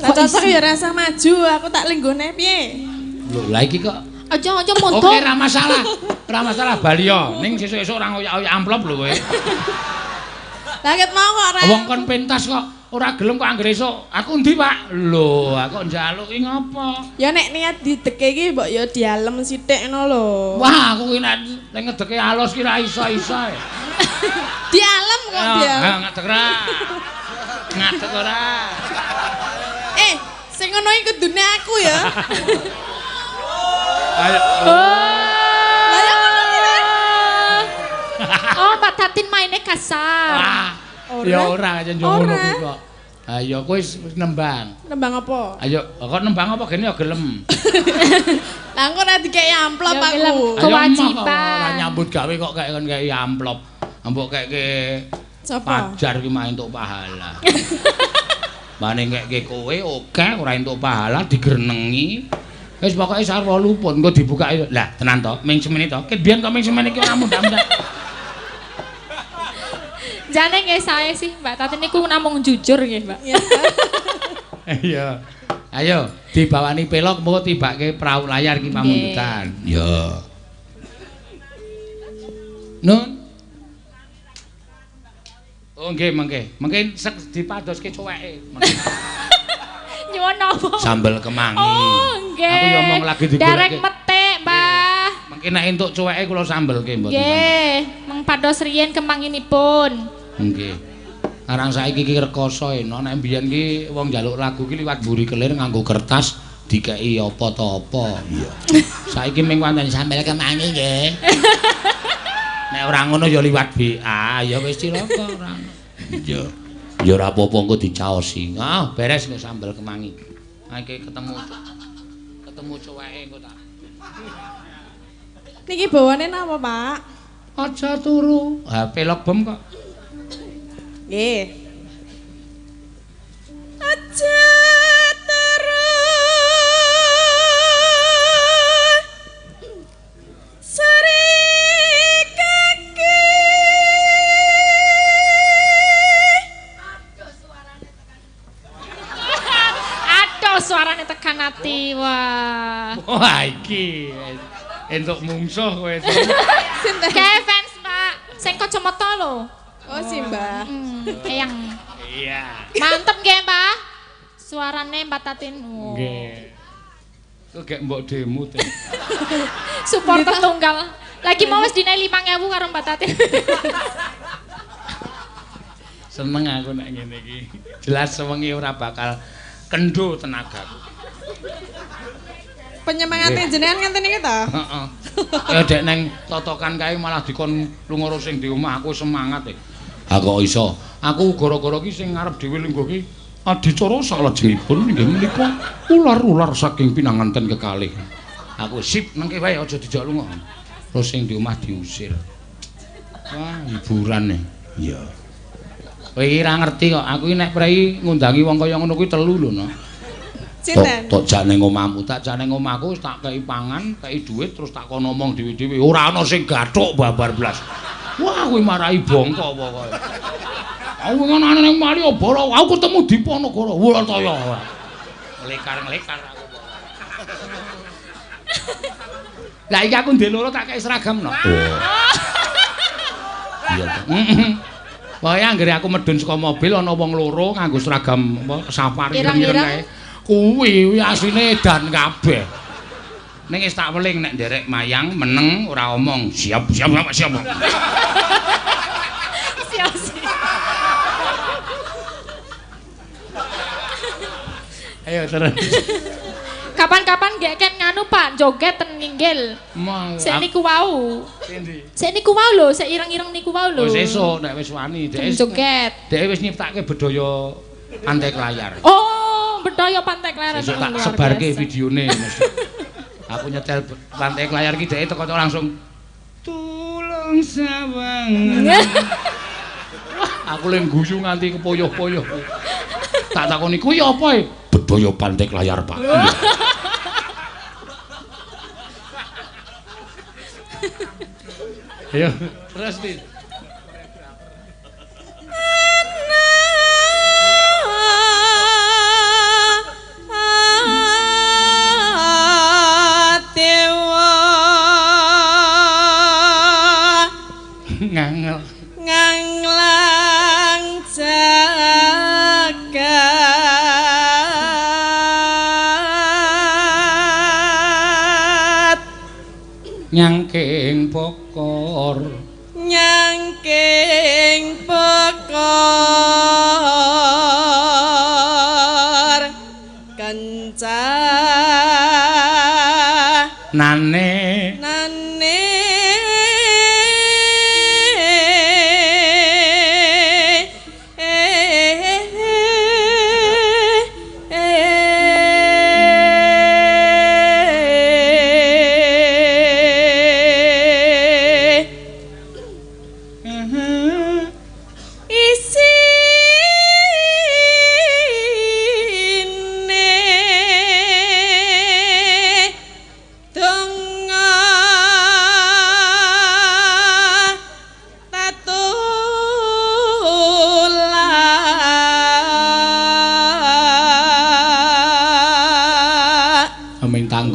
Ra cocok ya rasa maju, aku tak lenggone piye? Lho, lah iki kok Aja aja mundur. Oke, ora masalah. Ora masalah bali yo. Ning sesuk-esuk ora ngoyak-oyak amplop lho kowe. Lah ket mau kok ora. Wong kon pentas kok ora gelem kok anggere esuk. Aku endi, Pak? Lho, aku njaluk ki ngopo? Ya nek niat dideke iki mbok ya dialem sithik ngono lho. Wah, aku ki nek ngedeke alus ki ra iso-iso. Dialem kok dialem. Ha, ngadeg ora. Ngadeg ora. Eh, sing ngono iki kudune aku ya. Ayo. Oh. Lah ya ngono ki kan. Oh, Mbak Tatin mainnya kasar. Wah. Ora. Ya ora aja yo ngono Ora. kuwi kok. Ayo kowe wis nembang. Nembang apa? Ayo, kok nembang apa gene ya gelem. Lah engko ora dikeki amplop Ya gelem. aku. Ayo, Kewajiban. emoh kok ora nyambut gawe kok kaya kon kaya amplop. Mbok keke Sapa? pajar ki mah entuk pahala. Mane keke kowe oke ora entuk pahala digrenengi. Wis pokoke sarwa luput engko dibukake. Lah tenan to, ming semene to. Ket biyen kok ming semene iki ora mundak-mundak. Jane nggih sae sih, Mbak Tatin niku namung jujur nggih, Mbak. Iya. Iya. Ayo dibawani pelok mengko tibake perahu layar ki pamundutan. Iya. Nun. Oh nggih mengke. Mengke dipadoske cuweke. Nyuwun napa? Sambel kemangi. Oh, nggih. Aku ya omong lagi digoleki. Derek metik, Mbah. Mengke nek entuk cuweke kula sambelke mboten. Nggih, meng pados riyen kemanginipun. Nggih. Arang saiki iki rekoso eno nek mbiyen ki wong njaluk lagu ki liwat mburi kelir nganggo kertas dikeki apa ta apa. Iya. Saiki ming wonten sambel kemangi nggih. Nek ora ngono ya liwat BA, ya wis cilaka ora. Iya. Ya ora apa-apa engko dicaosi. Ah, beres engko sambel kemangi. Ha iki ketemu cuweke engko tak. Niki bawane napa, Pak? Aja turu. Ha pelok bom kok. Nggih. Aja turu. Sri kaki. Aduh, suarane tekan ati. Wah. Wah iki entuk mungsuh kowe. Sinten? Kayak fans, Mbak. Sing kacamata lho. Oh, Simbah. Eyang. Iya. Mantep nggih, Mbak. Suarane Mbak Tatin. Oh. Nggih. Kok gek mbok demo te. Supporter tunggal. Lagi mau wis dinai 5.000 karo Mbak Tatin. Seneng aku nek ngene iki. Jelas sewengi ora bakal kendo tenagaku. Penyemangate jenengan ngenten iki to? Heeh. Ya dek neng totokan kae malah dikon lunga sing di omah aku semangat e. Ha kok iso? Aku gara-gara ki sing ngarep dhewe lungguh ki adicara salajengipun inggih menika ular-ular saking pinanganten kekalih. Aku sip nengke wae aja dijak lunga. Terus sing di omah diusir. Wah, hiburan e. Iya. Kowe iki ra ngerti kok, aku iki nek prei ngundangi wong kaya ngono kuwi telu lho, no. Sinten? Tok jak ning omahmu, tak jak ning omahku wis tak kei pangan, kei dhuwit terus tak kon ngomong dhewe-dhewe. Ora ana sing gathuk babar blas. Wah, kuwi marahi bongko pokoke. Aku ngono ning Malioboro, aku ketemu Diponegoro. Wurtaya. Lekar-lekar aku pokoke. Lah iki aku ndek loro tak kei seragam no. Oh. Iya. Heeh. Pokoke anggere aku medhun saka mobil ana wong loro nganggo seragam apa safari ireng-ireng kae. Kuwi asline edan kabeh. Ning wis tak weling nek nderek mayang meneng ora omong. Siap siap siap siap. Siap siap. Ayo terus. Kapan-kapan gek ken nganu Pak, joget ten nginggil. Sik niku wau. Endi? Sik niku wau lho, sik ireng-ireng niku wau lho. Wis esuk nek wis wani dhek joget. Dhek wis nyiptake bedhaya Pantai Klayar. Oh, bedhaya Pantai Klayar. Sesuk tak sebarke videone mesti. Aku nyetel Pantai Klayar ki dhek teko langsung tulung sawang. Aku leng guyu nganti kepoyoh-poyoh. Tak takoni kuwi apa e? Bedhaya Pantai Klayar, Pak. Ayo, terus Din. Ngangel. Nganglang jagat nyangking bokor nyangking bokor kenca nane nane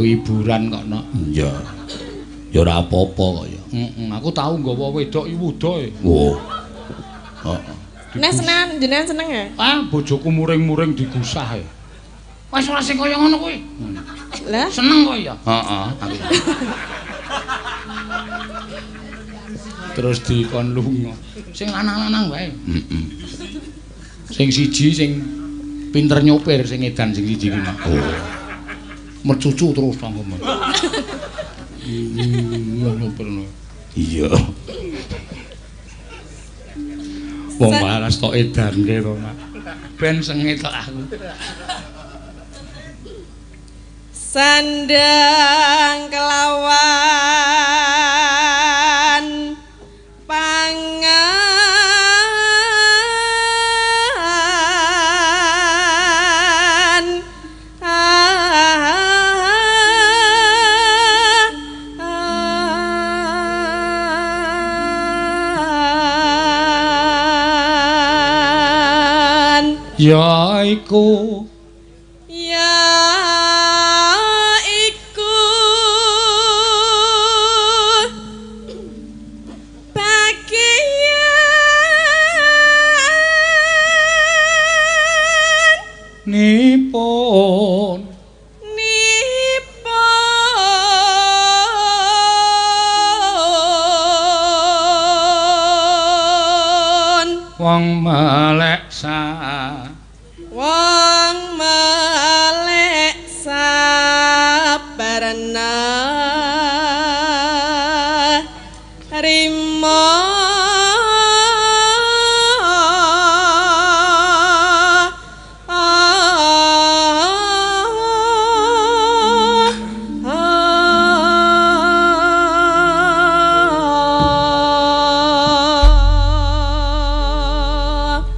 Hiburan kok no. Iya. Ya ora apa-apa kok ya. Heeh, aku tau nggawa wedok iwuda e. Oh. Heeh. Nek seneng jenengan seneng ya? Ah, bojoku muring-muring digusah e. Wis ora sing kaya ngono kuwi. Lah, seneng kok ya? Heeh, aku. Terus dikon lunga. Sing lanang-lanang wae. Heeh. Sing siji sing pinter nyopir sing edan sing siji ki. Oh. Mercucu terus tanggeman. Iya. Wong waras tok edanke to, Mak. Ben sengit tok aku. Sandang kelawan pangan ya iku ya iku bagian nipun nipun wong melek sa wong melek sabarna rima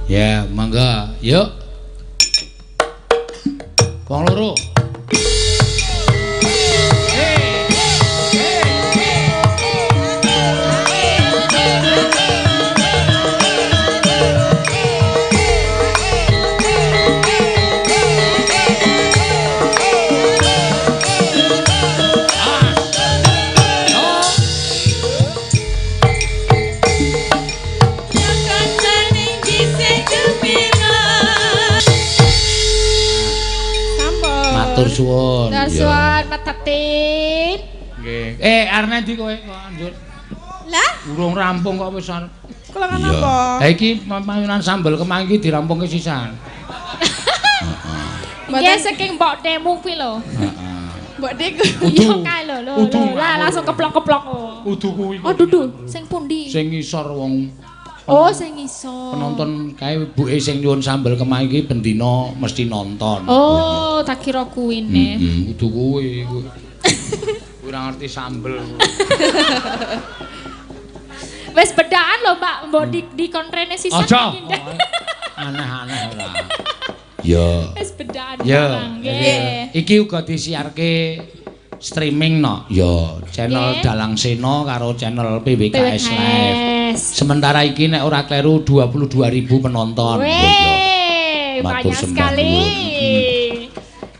Ya, mangga. Yuk. Wong loro Loro. Matur suwun. Matur suwun Mbak Tatin. Nggih. Arep ndi kowe kok anjur? Lah, Urung rampung kok wis arep. Kula kan apa? Lah iki payunan sambel kemangi iki dirampungke sisan. Nggih saking mbok demu kuwi lho. Heeh. Mbok Deku. Iya kae lho lho. Lah langsung keplok-keplok. Udu kuwi. Oh dudu, sing pundi? Sing ngisor wong. Oh, sing ngisor. Penonton kae ibuke sing nyuwun sambel kemangi iki bendina mesti nonton. Oh, tak kira kuwine. Heeh, udu kuwi. Kuwi ora ngerti sambel. Wis bedaan lho, Mbak. Mbok di konrene sisan. Aja. Aneh-aneh ora. Ya. Wis bedaan Ya. nggih. Iki uga disiarke streaming no. Ya, channel Dalang Sena karo channel PWKS Live. Sementara iki nek ora kleru 22.000 penonton. Weh, banyak sekali.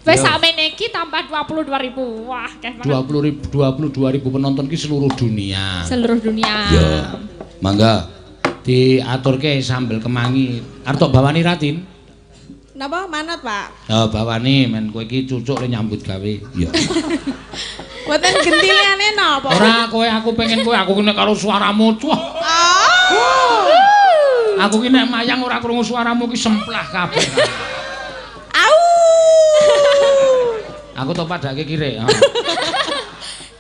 Wis sakmene iki tambah 22.000. Wah, akeh banget. 22.000 penonton ki seluruh dunia. Seluruh dunia. Ya. Mangga diaturke sambel kemangi. Arep tok bawani Ratin? Napa manut, Pak? Oh, bawani men kowe iki cucuk le nyambut gawe. Ya. Mboten genti liyane napa? Ora kowe aku pengen kowe aku nek karo suaramu. Wah. Oh. Aku ki nek mayang ora krungu suaramu ki semplah kabeh. Au. Aku to padake kire.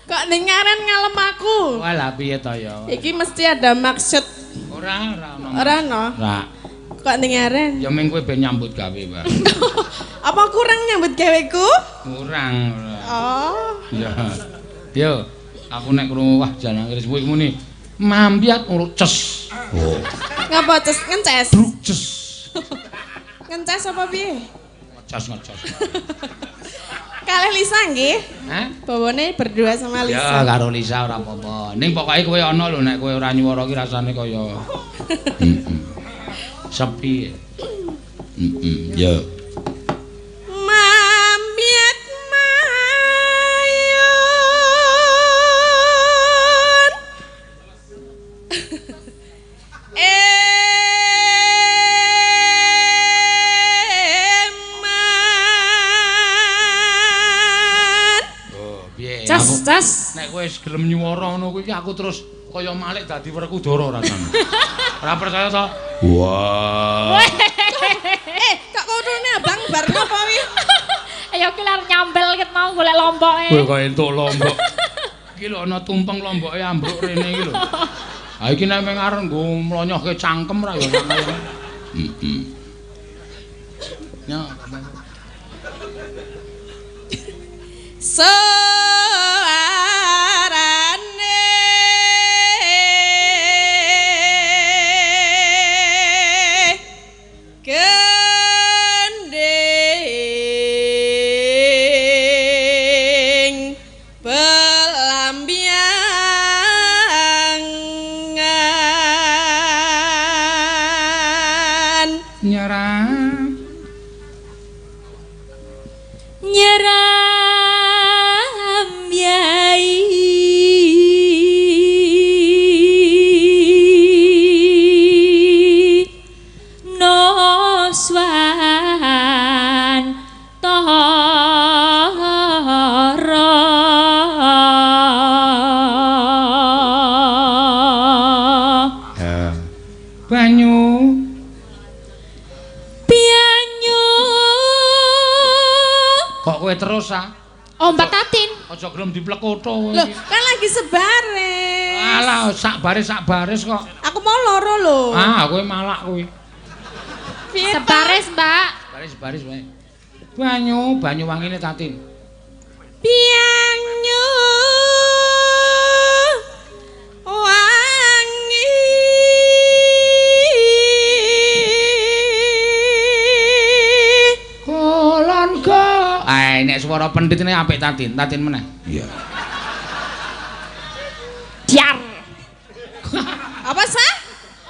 Kok ning ngaren ngalem aku? Wah, lah piye to ya? Iki mesti ada maksud. Ora, ora ono. Ora ono. Ora. Kok ning ngaren? Ya ming kowe ben nyambut gawe, Pak. Apa kurang nyambut gaweku? Kurang ora. Oh. Ya. Yo, aku nek krungu wah jangan keris kuwi muni mampiat ngono ces. Oh. Ngapa ces ngences? Bruk ces. Ngences apa piye? Ngeces-ngeces. Kalih Lisa nggih. Hah? Bawane berdua sama Lisa. Ya karo Lisa ora apa-apa. Ning pokoke kowe ana lho nek kowe ora nyuwara ki rasane kaya heeh. Sepi. Heeh, ya. Mampiat mayun. Eman. Oh, piye? Cas, cas. Nek kowe wis gelem nyuwara ngono kuwi aku terus kaya malik dadi Werkudara rasane. Ora percaya to? Wah. Kok kurune abang bar napa wi? Ayo ki lar nyambel ket mau golek lomboke. Kowe kok entuk lombok. Iki lho ana tumpeng lomboke ambruk rene iki lho. Ha iki nek mung arep nggo mlonyohke cangkem ra ya kaya. Heeh. Ya. Suarane gending pelambiangan Nyerah. Nyeram yai noswan tara. Ya. Banyu Pianyu. Kok kowe terus ah? Oh, Mbak Tatin. Aja gelem diplekotho kowe Loh, iki. kan lagi sebaris. Alah, sak baris kok. Aku mau loro lho. Ah, kowe malak kowe. Piye to? Sebaris, Mbak. Baris-baris wae. Banyu, banyu wangine Tatin. Pianyu wangi Kulon go. Ae. Nek swara pendhit ini apik Tatin, Tatin meneh. Iya. Diar. Apa sah?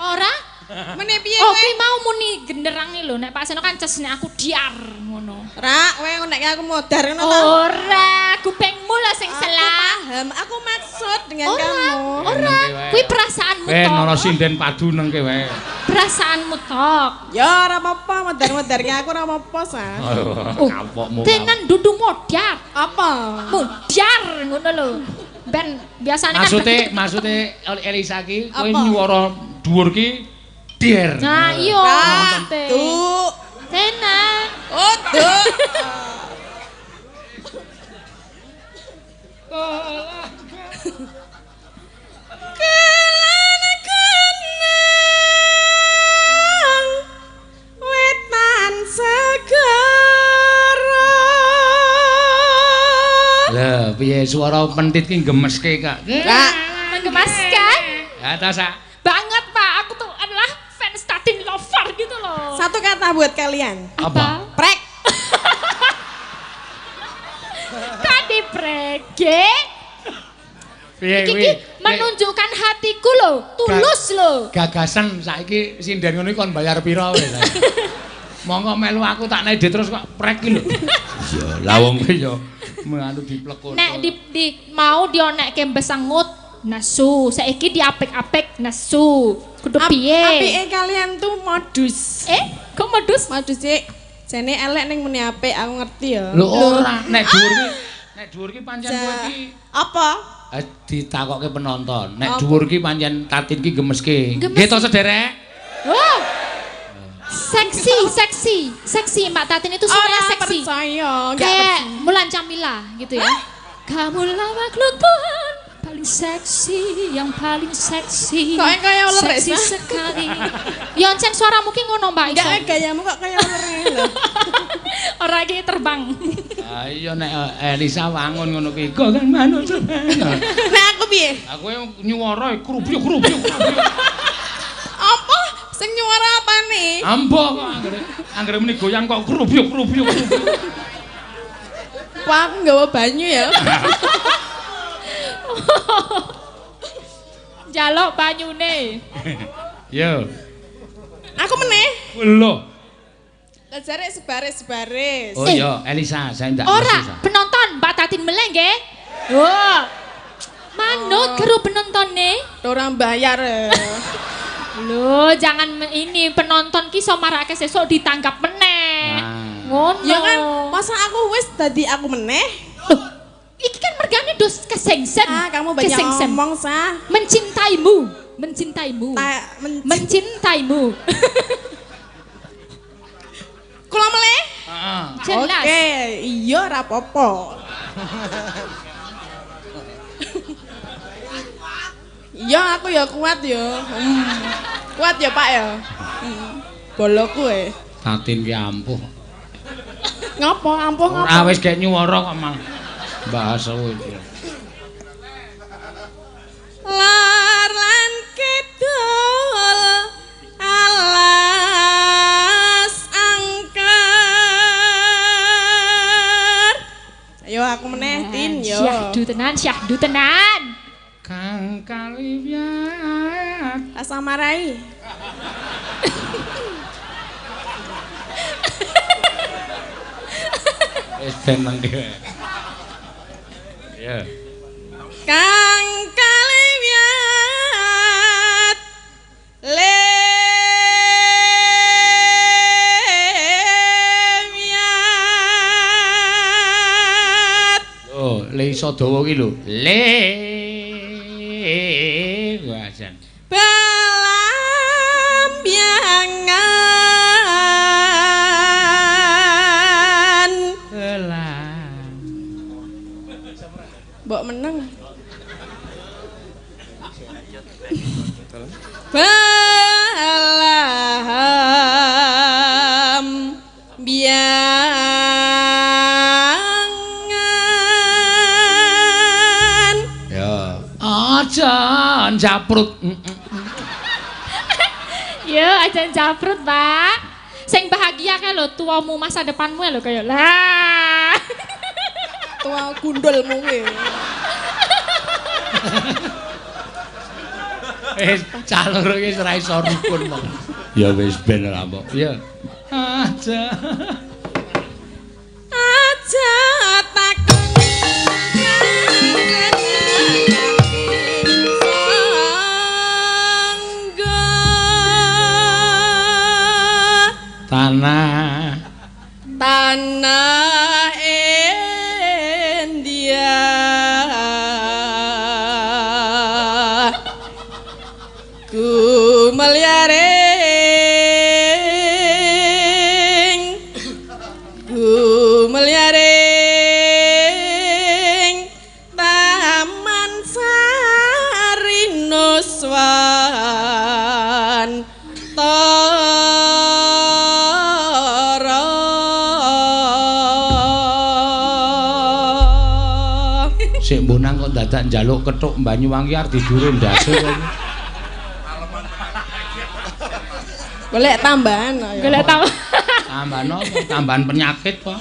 Ora? Mene piye Oh, kowe? kuwi mau muni genderange lho. Nek Pak Seno kan ces nek aku diar ngono. Ra, kowe nek aku modar ngono ta? Ora, kupingmu lho sing Aku salah. paham, aku maksud dengan Ora, kamu. ora. Kuwi perasaanmu Ben tok. ana sinden padu nengke wae. Perasaanmu tok. Ya ora apa-apa, modar-modarke aku ora apa-apa, Sa. Oh, Kapokmu. Tenan dudu modar. Apa? Modar ngono lho. Ben biasanya kan Maksude Elisa ki kowe Apa? nyuwara dhuwur ki der. Nah, iya. Ra, maksudnya. tuh. Tenan. Oh, tuh. Kelan kenang wetan segara. Lah, piye suara pentit ki gemeske, Kak? Ra, Menggemaskan Ya ta, Sak? banget, Pak. Aku tuh adalah fans Tatin lover gitu loh. satu kata buat kalian. Apa? Prek. Tadi prege. Piye Iki kuwi? ki menunjukkan hatiku loh, tulus loh. Gagasan saiki sinden ngono iki kon bayar pira wis. Monggo melu aku tak naik terus kok prek ki lho. Iya, lah wong kuwi ya menganu diplekut. Nek di mau dionekke besangut nesu, saiki diapik-apik nesu. Kudu piye? Apike kalian tuh modus. Eh, kok modus? Modus sih. Jane elek ning muni apik, aku ngerti ya. Lho ora, nek dhuwur ki nek dhuwur ki pancen kowe ki Apa? Ditakokke penonton. Nek Apa? dhuwur ki pancen Tatin ki gemeske. Gemes. Nggih to sederek? Wow. Seksi, seksi, seksi Mbak Tatin itu suaranya Ora seksi. percaya, enggak Kayak Mulan Jamila gitu ya. Kamulah makhluk Tuhan paling seksi, yang paling seksi. Kok kaya uler, seksi Sa? sekali. Ya encen suaramu ki ngono Mbak Enggak iso. gayamu kok kaya uler lho. Ora iki terbang. Ah iya nek Elisa wangun ngono ki kok kan manut. Nek aku piye? Aku nyuwara krubyuk krubyuk krubyuk. Apa? Sing nyuara apa nih? Ambo kok anggere anggere muni goyang kok krubyuk krubyuk krubyuk. Wah, aku nggawa banyu ya. Jaluk banyune. Yo. Aku meneh. Lho. Lah jare sebaris-sebaris. Oh iya, Elisa, saya ndak Ora, ngerti, Sa. penonton Mbak Tatin meleng nggih. Oh. Manut karo penontone. Ora bayar. Ya. Loh, jangan ini penonton ki iso marake sesuk ditanggap meneh. Ah. Ngono. Ya kan, masa aku wis dadi aku meneh? Loh, iki kan mergane dos kesengsen. Ah, kamu banyak Kesengsen. ngomong, Sah. Mencintaimu, mencintaimu. Mencintaimu. Kula meleh? Heeh. Jelas. Oke, iya ora apa-apa. Iya, aku ya kuat ya. Kuat ya, Pak ya. Boloku e. Tatin ki ampuh. Ngopo, ampuh ngopo? Ora wis gek nyuwara kok malah bahas kowe. Lor lan kidul alas angker. Ayo aku meneh Tin yo. Syahdu tenan, syahdu tenan. Kang kaliwat. Rasa marai. Wis ben mengke. Ya. Kang kaliwat lemiat. Lho, le iso dawa ki lho. Le wajan. Belambiangan. Kelang. Mbok meneng. Belam biangan. Ya. Aja njaprut. Ya, aja njaprut, Pak. Sing bahagia kae lho tuamu masa depanmu lho kaya lah. Tua gundulmu kuwi. Wis cah loro iki wis ora iso rukun kok. Ya wis ben ora mbok. Ya. Aja. Aja takon sangga Tanah tanah India gumelyaring gumelyaring Taman Sari Nuswantara. Sik mbonang kok dadak njaluk kethuk Banyuwangi arep didure ndase kok. Golek tambahan ayo. Golek tambahan. Tambahan apa? Tambahan penyakit kok.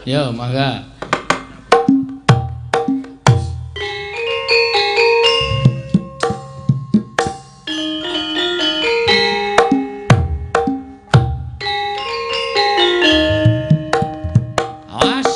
Yo, mangga. Awas.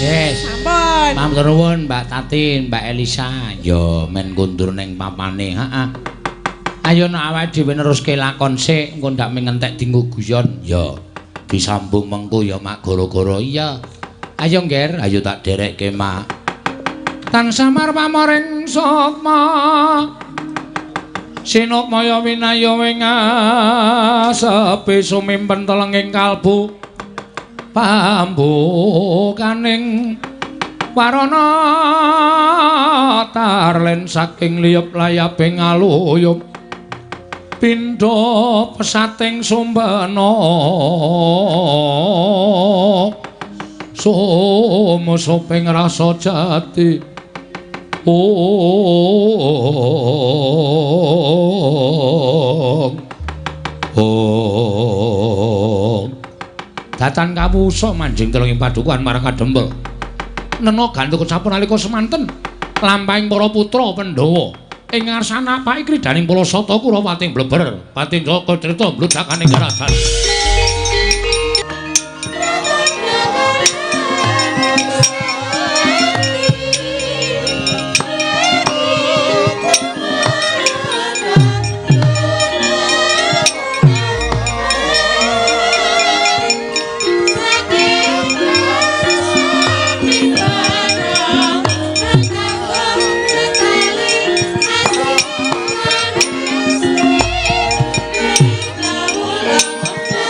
Yes. Sampun. Matur nuwun Mbak Tatin, Mbak Elisa. Yo men kundur ning papane, heeh. Ayo nek awake dhewe neruske lakon sik, engko ndak mengentek dinggo guyon. Ya, disambung mengko ya Mak gara-gara iya. Ayo Ngger, ayo tak derekke Mak. Tan samar pamoring sukma. Sinukmaya winaya ing asepi sumimpen telenging kalbu. Pambukaning warana tarlen saking liyup layaping aluyup pindha pesating sumbena sumusuping rasa jati. Ong ong datan kawusa manjing telunging padukuhan marang kadempel nena gantuk kecapun nalika semanten lampahing para putra Pandhawa ing ngarsana apake kridaning para sata Kurawa pating bleber pating jaka crita mbludakaning karajan. Thank you.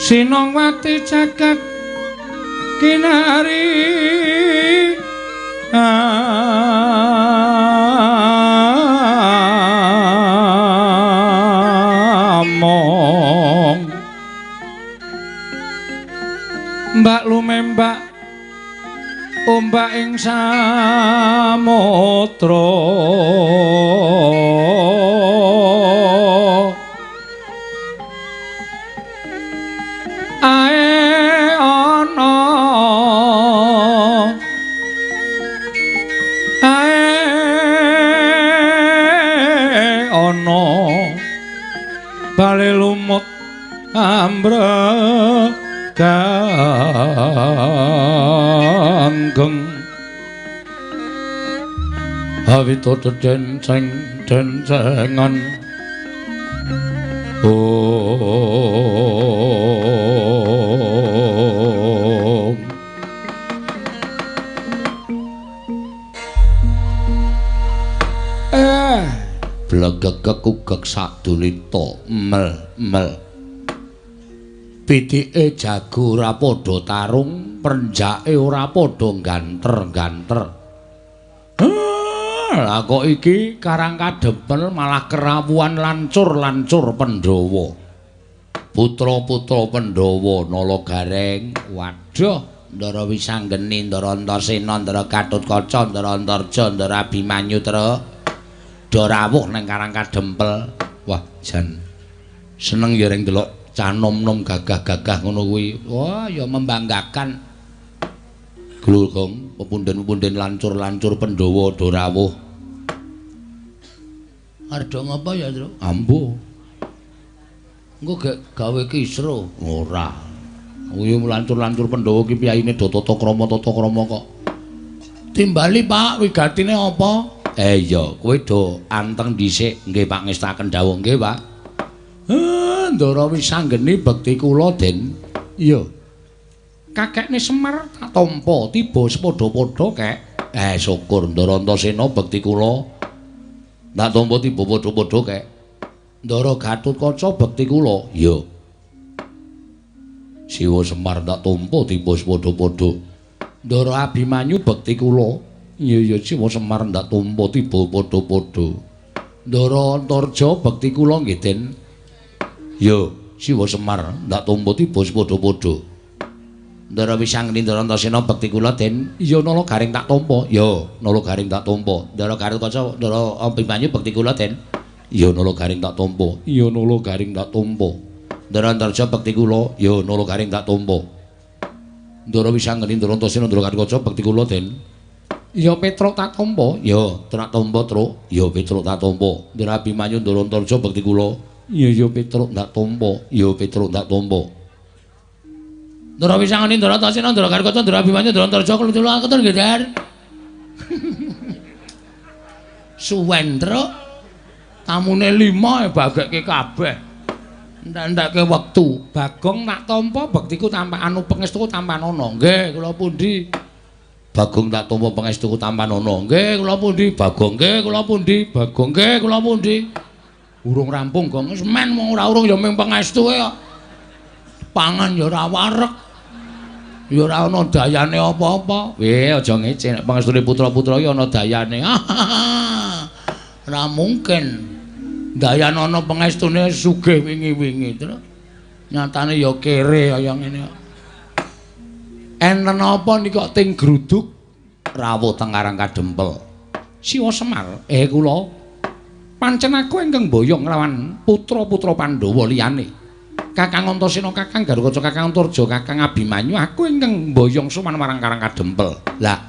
Sinongwati jagat kinari among mbak lumembak ombak ing samudra ae ana ae ana bale lumut ambreganggeng awito denceng dencengan om. Blegegek ugek sadulita mel mel pitike jago ora padha tarung, prenjake ora padha ganter-ganter. Lah kok iki Karang Kadempel malah kerawuhan lancur-lancur Pandhawa. Putra-putra Pandhawa Nala Gareng, waduh, Ndara Wisanggeni, Ndara Antasena, Ndara Gatotkaca, Ndara Antarja, Ndara Abimanyu truk do rawuh nang Karang Kadempel. Wah, jan seneng ya reng delok cah nom-nom gagah-gagah ngono kuwi. Wah, ya membanggakan. Glugong, pepunden-pepunden lancur-lancur Pandhawa do rawuh. Arep ngapa ya, Truk? Ambo. Engko gek gawe kisruh. Ora. Kuwi lancur-lancur Pandhawa ki piyayine do tata krama kok. Timbali, Pak, wigatine apa? Iya, kowe do anteng dhisik. Nggih, Pak, ngestaken dawuh nggih, Pak. Ndara Wisanggeni bekti kula, Den. Iya. Kakekne Semar tak tampa tiba sepadha-padha, Kek. Syukur Ndara Antasena bekti kula. Tak tampa tiba padha-padha, Kek. Ndara Gatotkaca bekti kula. Iya. Siwa Semar tak tampa tiba sepadha-padha. Ndara Abimanyu bekti kula. Iya iya Siwa Semar ndak tampa tiba padha-padha. Ndara Antarja bekti kula nggih, Den. Yo, Siwa Semar ndak tampa tiba padha-padha. Ndara Wisanggeni Ndara Antasena bekti kula, Den. Iya Nala Gareng tak tampa. Yo, Nala Gareng tak tampa. Ndara Gatotkaca, Ndara Abimanyu bekti kula, Den. Iya Nala Gareng tak tampa. Iya Nala Gareng tak tampa. Ndara Antarja bekti kula. Yo Nala Gareng tak tampa. Ndara Wisanggeni Ndara Antasena Ndara Gatotkaca bekti kula, Den. Ya Petruk tak tampa. Ya tak tampa, Truk. Ya Petruk tak tampa. Ndara Abimanyu Ndara Antarja bekti kula. Ya ya Petruk tak tampa. Ya Petruk tak tampa. Ndara Wisanggeni Ndara Antasena Ndara Gatotkaca Ndara Abimanyu Ndara Antarja kula katur nggih, Der. Suwen, Truk. Tamune 5 bagekke kabeh. Entek-entekke wektu. Bagong tak tampa bektiku tampakanu pangestuku tampanana. Nggih, kula pundi? Bagong tak tampa pangestuku tampanana. Nggih, kula pundi? Bagong nggih, kula pundi? Bagong nggih, kula pundi? Urung rampung, Gong. Wis men wong ora urung ya mung pangestuke kok. Pangan ya ora wareg. Ya ora ana dayane apa-apa. Weh, aja ngece nek pangestune putra-putra iki ana dayane. Ora mungkin. Dayan ana pangestune sugih wingi-wingi, Truk. Nyatane ya kere kaya ngene kok. Enten apa niki kok ting gruduk rawuh teng Karang Kadempel. Siwa Semar, kula pancen aku ingkang mboyong nglawan putra-putra Pandhawa liyane. Kakang Antasena, Kakang Gatotkaca, Kakang Antarja, Kakang Abimanyu, aku ingkang mboyong sowan marang Karang Kadempel. Lah,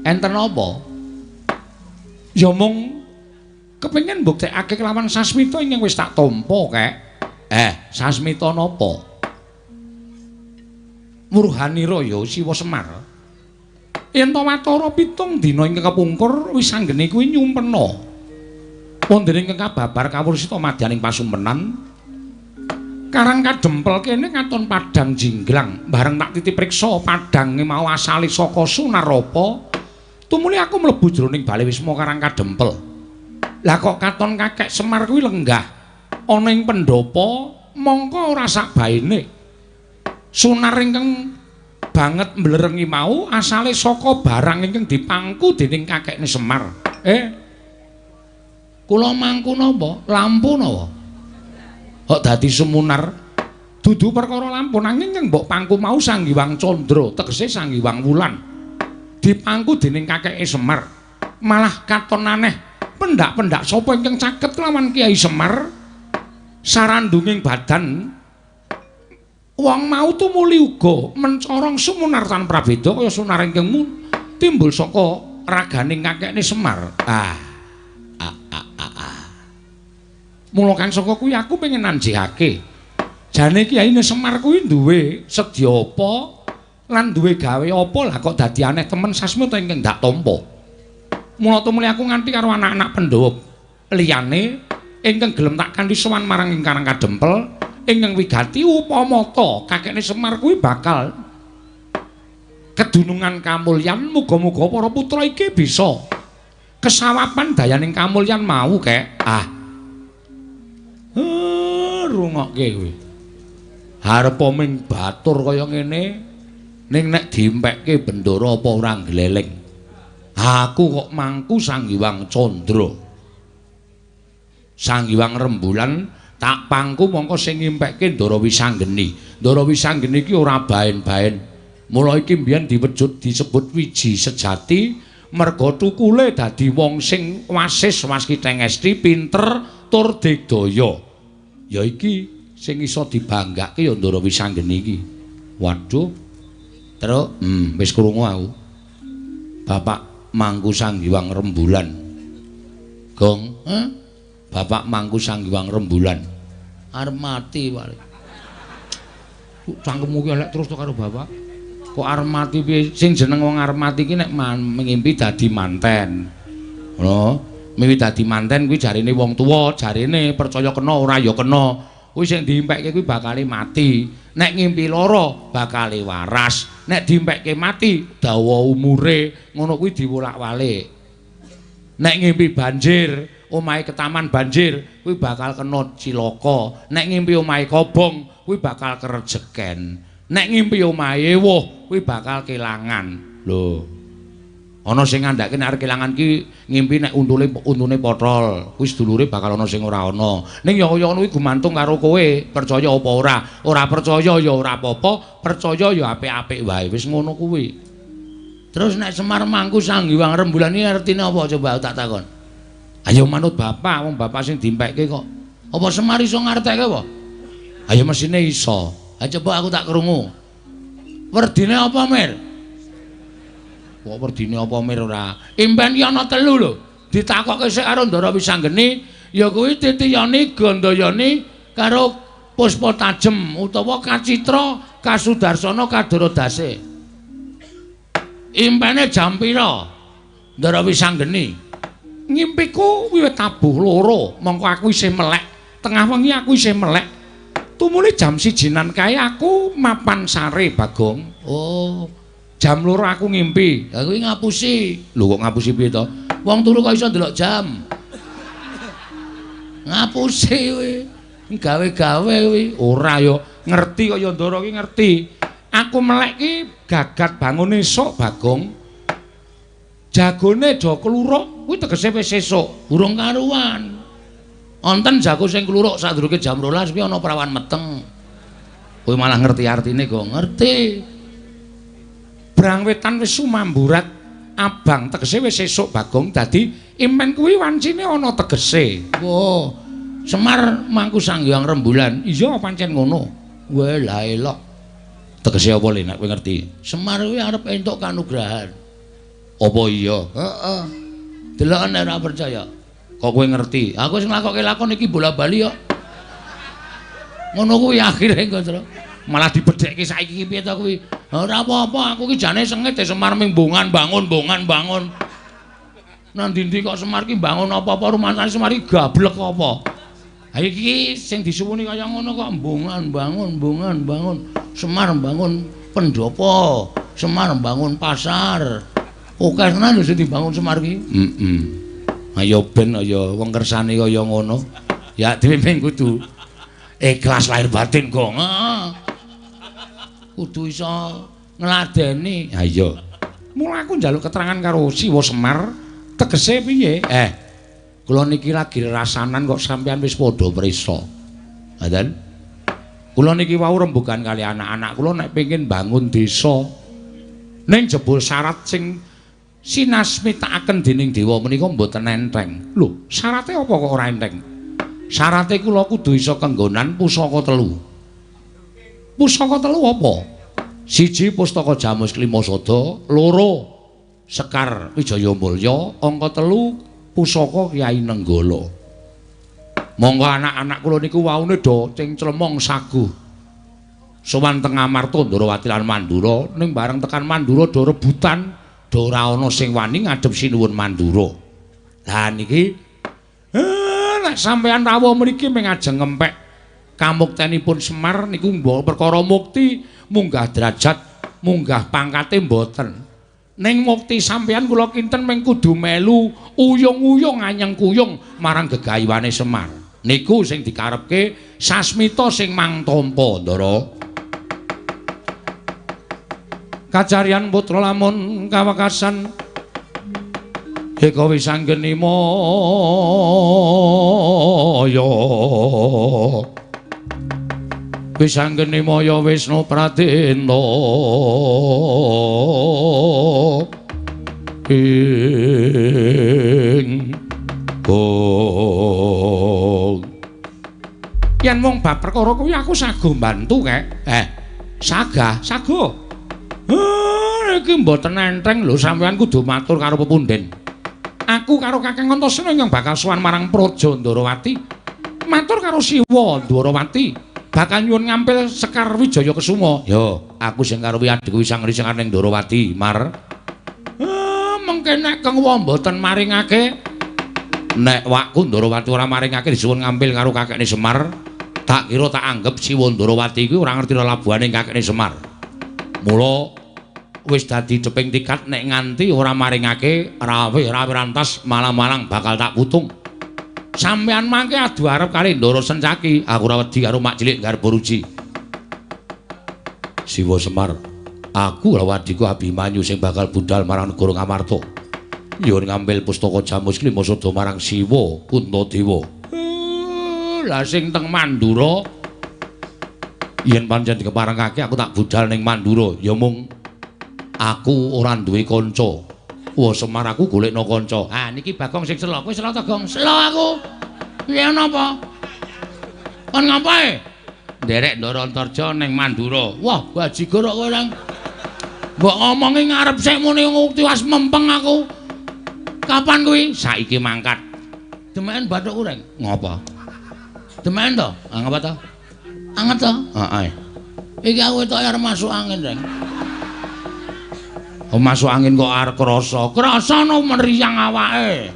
enten apa? Ya mung kepengin mbuktekake kelawan sasmita ingkang wis tak tampa, Kek. Sasmita napa? Murhanira ya Siwa Semar. Yen ta watara 7 dina ingkang kepungkur Wisanggeni kuwi nyumpena. Wonten ingkang kababar kawursita madyaning pasumpenan Karang Kadempel kene katon padhang jinglang. Bareng tak titip priksa padhange mau asale saka Sunarapa. Tumuli aku mlebu jroning bale wisma Karang Kadempel. Lah kok katon kakek Semar kuwi lenggah ana ing pendhapa mongko ora sak baene. Sunar ingkang banget mblerengi mau asale saka barang ingkang dipangku dening kakekne Semar. Kula mangku napa? Lampu napa? Kok dadi sumunar? Dudu perkara lampu nanging ingkang mbok pangku mau Sang Hyang Candra, tegese Sang Hyang Wulan. Dipangku dening kakeke Semar. Malah katon aneh, pendak-pendak sapa ingkang caket lawan Kyai Semar? Sarandunging badan wong mau tumuli uga mencorong sumunar tan prabeda kaya sunar ingkang timbul saka raganing kakekne Semar. Mula kang saka kuwi aku pengen nanjihake. Jane kiyaine Semar kuwi duwe sedya apa lan duwe gawe apa lah kok dadi aneh temen sasmita ingkang ndak tampa. Mula tumuli aku nganti karo anak-anak Pandhawa liyane ingkang gelem tak kanthi sowan marang ing Karang Kadempel ingkang wigati upamata kakekne Semar kuwi bakal kedunungan kamulyan, muga-muga para putra iki bisa kesawapan dayaning kamulyan mau kek. Rungokke kuwi. Arepa ming batur kaya ngene ning nek diempekke bendara apa ora gleleng. Aku kok mangku Sang Hyang Candra. Sang Hyang Rembulan tak pangku mongko sing ngimpekke Ndara Wisanggeni. Ndara Wisanggeni iki ora baen-baen. Mula iki mbiyen diwujud disebut wiji sejati merga tukule dadi wong sing wasis waskiteng esti pinter tur digdaya. Ya iki sing iso dibanggake ya Ndara Wisanggeni iki. Waduh. Truk, wis krungu aku. Bapak mangku Sang Hyang Rembulan. Gong, Bapak mangku Sang Hyang Rembulan. Arep mati wae. Cangkemmu ki elek terus to karo bapak. Kok arep mati piye? Sing jeneng wong arep mati ki nek ngimpi dadi manten. Ngono. Mimpi dadi manten kuwi jarine wong tuwa, jarine percaya kena ora ya kena. Kuwi sing diimpekke kuwi bakale mati. Nek ngimpi lara bakale waras. Nek diimpekke mati dawa umure, ngono kuwi diwolak-walik. Nek ngimpi banjir, omahe ketaman banjir, kuwi bakal kena cilaka. Nek ngimpi omahe kobong, kuwi bakal kerejeken. Nek ngimpi omahe ewuh, kuwi bakal kelangan. Lho. Ana sing ngandhake nek arep kelangan ki ngimpi nek untune potol, kuwi sedulure bakal ana sing ora ana. Ning ya kaya ngono kuwi gumantung karo kowe, percaya apa ora. Ora percaya ya ora apa-apa, percaya ya apik-apik wae. Wis ngono kuwi. Terus nek Semar mangku Sang Hyang Rembulan iki artine apa coba tak takon. Ayo manut bapak, wong bapak sing dimpekke kok. Apa Semar iso ngartekke apa? Ayo mesine iso. Ayo coba aku tak krungu. Werdine apa, Mir? Kok werdine apa Mir ora? Impen ki ana telu lho. Ditakokke sik karo Ndara Wisanggeni, ya kuwi Titiyani, Gandayani karo Puspa Tajem utawa Kacitra Kasudarsana Kadaradase. Impene jam pira? Ndara Wisanggeni. Ngimpiku wiwit tabuh loro, mongko aku isih melek. Tengah wengi aku isih melek. Tumuli jam 1-nan kae aku mapan sare, Bagong. Oh. Jam 2 aku ngimpi. Lah kuwi ngapusi. Lho kok ngapusi piye to? Wong turu kok iso ndelok jam. Ngapusi kuwi. Gawe-gawe kuwi. Ora ya, ngerti kaya Ndara ki ngerti. Aku melek ki gagat bangun esuk, Bagong. Jagone do kluruk kuwi tegese wis esuk, urung karuan. Wonten jago sing kluruk sadurunge jam 12 kuwi ana prawan meteng. Kowe malah ngerti artine kok ngerti. Brang wetan wis sumamburat abang tegese wis esuk Bagong, dadi impen kuwi wancine ana tegese. Wah, Semar mangku Sang Hyang Rembulan. Iya pancen ngono. Wah, lah elok. Tegese apa le nek kowe ngerti? Semar kuwi arep entuk kanugrahan. Apa iya? Heeh. Deloken nek ora percaya. Kok kowe ngerti? Aku wis nglakokke lakon iki bola-bali kok. Ngono kuwi akhire engko, Tru. Malah dibedhekke saiki iki piye to kuwi? Ora apa-apa, aku ki jane sengit Semar ming bongan bangun, bongan bangun. Nang ndi-ndi kok Semar ki bangun apa-apa rumangsane Semar ki gablek apa. Ha iki sing disuwuni kaya ngono kok bongan bangun, bongan bangun. Semar bangun pendopo, Semar bangun pasar. Oke tenan lho sing dibangun Semar ki. Heeh. Ayo ben ayo wong kersane kaya ngono. Ya dhewe ming kudu ikhlas lahir batin kok. Kudu iso ngladeni. Ha iya. Mula aku njaluk keterangan karo Siwa Semar, tegese piye? Kula niki lagi rasanan kok sampean wis padha prisa. Ngoten. Kula niki wau rembugan kali anak-anak kula nek pengin bangun desa. Ning jebul syarat sing sinasmitakaken dening dewa menika mboten enteng. Lho, syarate apa kok ora enteng? Syarate kula kudu iso kenggonan pusaka telu. Pusaka telu apa? Siji pustaka Jamus Klimasada, loro Sekar Wijaya Mulya, angka telu pusaka Kyai Nenggala. Monggo anak-anak kula niku waune do cengclemong saguh. Sowan teng Amarta Ndrawati lan Mandura, ning bareng tekan Mandura do rebutan, do ora ana sing wani ngadhep Sinuwun Mandura. Lah niki nek sampean rawuh mriki mung ajeng ngempek kamuktenipun Semar niku mbok perkara mukti munggah derajat, munggah pangkate mboten. Ning mukti sampean kula kinten mung kudu melu uyung-uyung anyeng kuyung marang gegayuhane Semar. Niku sing dikarepke sasmita sing mang tampa, Ndara. Kacaryan putra lamun kawekasan eka wisanggeni maya. Wisanggeni maya Wisnu Pradena ing gong. Yen mung bab perkara kuwi aku sago mbantu kek. Sagah, sago. Iki mboten enteng lho, sampean kudu matur karo pepunden. Aku karo Kakang Antasena ingkang bakal sowan marang Praja Ndrawati. Matur karo Siwa Ndrawati, bakal nyuwun ngampil Sekar Wijaya Kesuma. Yo, aku sing karo adhiku Wisang Risangan ning Ndrawati, Mar. Mengke nek Kang Wa mboten maringake, nek wakku Ndrawati ora maringake disuwun ngampil karo kakekne Semar, tak kira tak anggep Siwa Ndrawati kuwi ora ngerti lelabuhane kakekne Semar. Mula wis dadi deping tikat nek nganti ora maringake rawe-rawe rantas malang-malang bakal tak putung. Sampeyan mangke adu arep kali Ndara Sencaki, aku ora wedi karo mak cilik Garbaruji. Siwa Semar, aku karo adhiku Abimanyu sing bakal budal marang negara Ngamarta. Nyuwun ngambil pustaka Jamus Klimasada marang Siwa Puntadewa. Lah sing teng Mandura yen pancen dikeparengake aku tak budal ning Mandura, ya mung aku ora duwe kanca. Wah Semar aku golekno kanca. Ha niki Bagong sing selo. Kowe selo ta, Gong? Selo aku. Piye napa? Kon ngapae? Nderek Ndara Antarja ning Mandura. Wah, bajigur kok kowe nang. Mbok ngomongi ngarep sik muni tiwas mempeng aku. Kapan kuwi? Saiki mangkat. Demeken bathukku, Reng. Ngopo? Demeken to? Ha ngapa to? Anget to? Heeh. Iki aku tok arep masuk angin, Reng. Oh, masuk angin kok arep krasa. Krasa no meriang awake.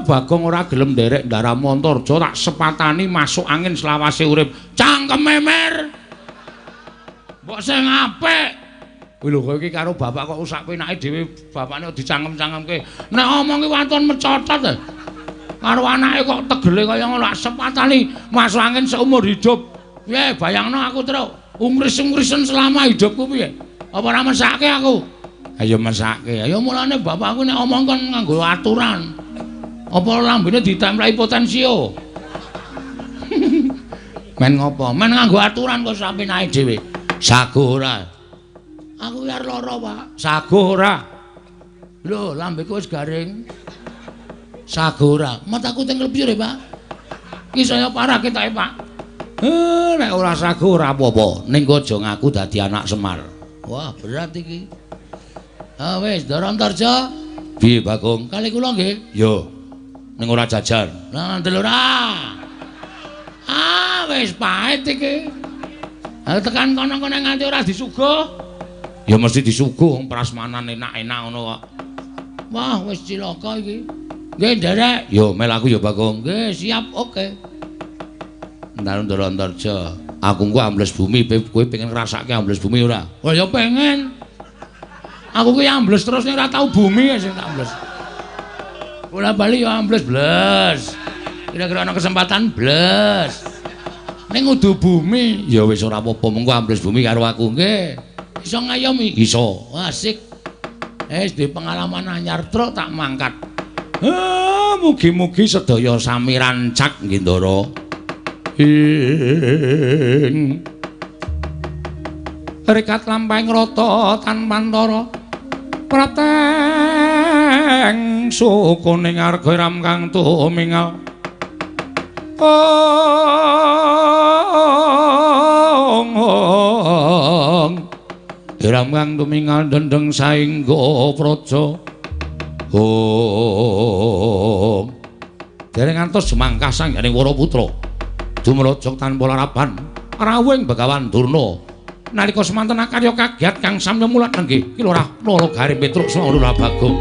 Bagong ora gelem nderek ndaramu Antarja tak sepatani masuk angin selawase urip. Cangkeme mer. Mbok sing apik. Kuwi lho kowe iki karo bapak kok sak penake dhewe bapakne kok dicangkem-cangkemke. Nek omong ki waton mecotot. Karo anake kok tegele kaya ngono tak sepatani masuk angin seumur hidup. Piye bayangno aku truk ungris-ungrisen selama hidupku piye? Apa ora mesake aku? Ayo mesake. Ayo mulane bapakku nek omong kon nganggo aturan. Apa lambene ditempleki potensio? Men ngopo? Men nganggo aturan kok sampeyan dhewe. Sago ora. Aku ki arep lara, Pak. Sago ora. Lho, lambeku wis garing. Sago ora. Mataku teng klebir, Pak. Ki saya parah ketoke, Pak. Nek ora sago ora apa-apa. Ning aja ngaku dadi anak Semar. Wah, berat iki. Ah wis, Ndara Antarja. Piye, Bagong? Kali kula nggih. Yo. Ning ora jajan. Lah ngandel ora. Ah, wis pahit iki. Ha tekan kono-kono nganti ora disuguh. Ya mesti disuguh wong prasmanan enak-enak ngono kok. Wah, wis cilaka iki. Nggih, nderek. Yo mel aku ya, Bagong. Nggih, siap, oke. Ndara Antarja. Aku engko ambles bumi, kowe pengen ngrasake ambles bumi ora? Wah, ya pengen. Aku kuwi ambles terus ning ora tau bumi sing tak ambles. Bola bali ya ambles bles. Kira-kira ana kesempatan bles. Ning kudu bumi. Ya wis ora apa-apa, mengko ambles bumi karo aku nggih. Iso ngayomi? Iso. Asik. Wis duwe pengalaman anyar truk tak mangkat. Mugi-mugi sedaya sami rancak nggih Ndara. Ing rekat lampahing rata tanpantara prateng sukuning arga ram kang tumingal. Ong ram kang tumingal dendeng saengga praja. Ong dereng ngantos jemangkah sangganing Waraputra dumraja tanpa laraban rawuhing Begawan Durna. Nalika semanten akarya kagiat kang samya mulat nenggih Ki Lurah Nala Garing Petruk Saha Lurah Bagong.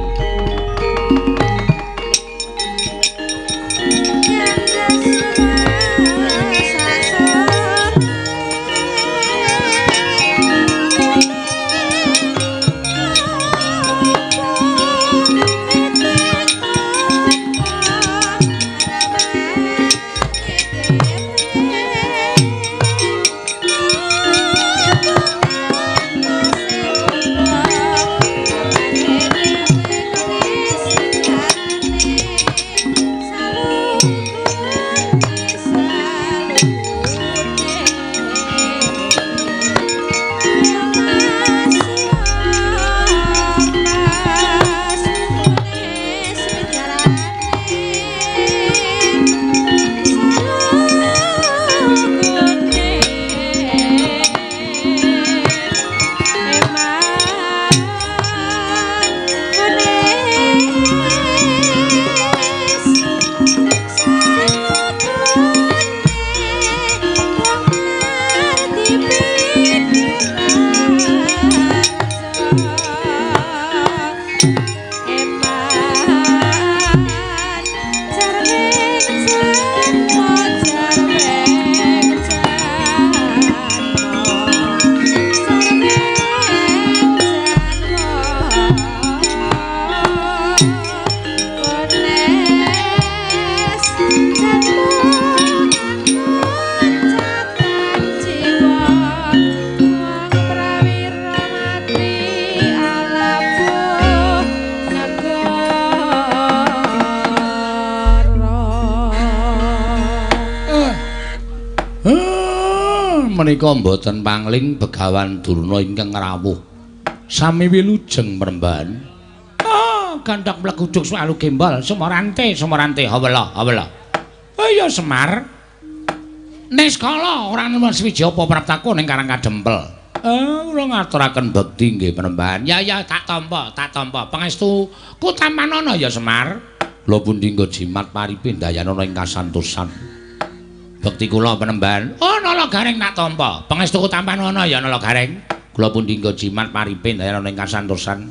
Menika mboten pangling Begawan Durna ingkang rawuh. Sami wilujeng mremban. Gandhak mleguduk swalu gembol sumorante sumorante hawela hawela. Iya Semar. Niskala ora nemen swiji apa praptaku ning Karang Kadempel. Kula ngaturaken bekti nggih mremban. Ya ya tak tampa, tak tampa. Pangestu ku tampanana ya Semar. Kula pundi nggo jimat paripe ndayanana ing kasantosan. Bekti kula penemban. Oh, Nala Gareng tak tampa. Pangestuku tampanana ya Nala Gareng. Kula pundi nggo jimat paripe ndayanana ing kasantosan.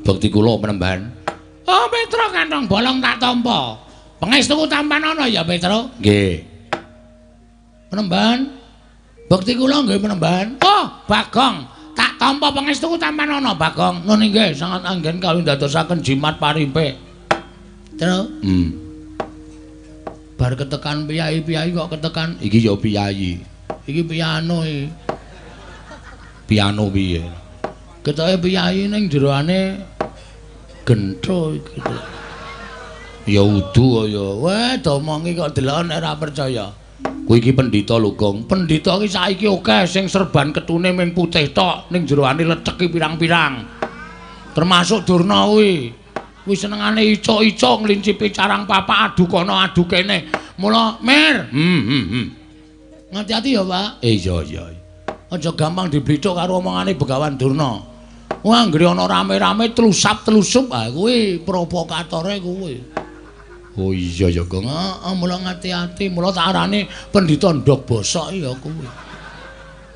Bekti kula penemban. Oh, Petro kantong bolong tak tampa. Pangestuku tampanana ya Petro. Nggih. Penemban. Bekti kula nggih penemban. Oh, Bagong, tak tampa pangestuku tampanana Bagong. Nun inggih sangat anggen kawin ndadosaken jimat paripe. Tro. Bar ketekan piyai-piyai kok ketekan iki ya piyai. Iki piano iki. Piano piye? Ketoke piyai ning jeroane gentho iki. Ya udu kaya. Wah, domongi kok delok nek ora percaya. Kuwi iki pendhita lho, Gong. Pendhita iki saiki akeh sing serban ketune ming putih tok, ning jeroane leceki pirang-pirang. Termasuk Durna kuwi. Kuwi senengane icuk-icuk nglincipi carang papak adu kono adu kene. Mula Mir. Ngati-ati ya, Pak. Iya iya. Aja gampang diblithuk karo omongane Begawan Durna. Wah, anggere ana rame-rame tlusap-tlusup, ah kuwi provokatore kuwi. Oh iya ya, Gong. Heeh, mula ngati-ati, mula tak arani pendhita ndog bosok ya kuwi.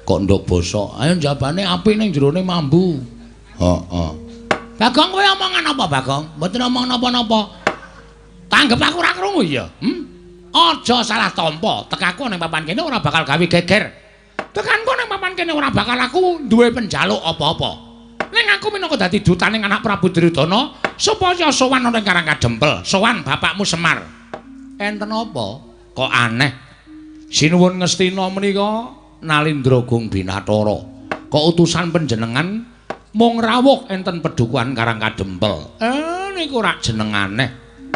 Kok ndog bosok? Ayo njabane apik ning jerone mambu. Heeh. Bagong kowe omongan apa, Bagong? Mboten omong napa-napa. Tanggep aku ora krungu ya. Aja salah tampa. Tekaku ning papan kene ora bakal gawe geger. Tekanku ning papan kene ora bakal aku duwe penjaluk apa-apa. Ning aku minangka dadi dutaning anak Prabu Duryudana supaya sowan ana ing Karang Kadempel, sowan bapakmu Semar. Enten apa? Kok aneh. Sinuwun Ngastina menika Nalindra Gung Binathara. Kok utusan panjenengan mung rawuh enten pedukuhan Karang Kadempel. Niku rak jenengane.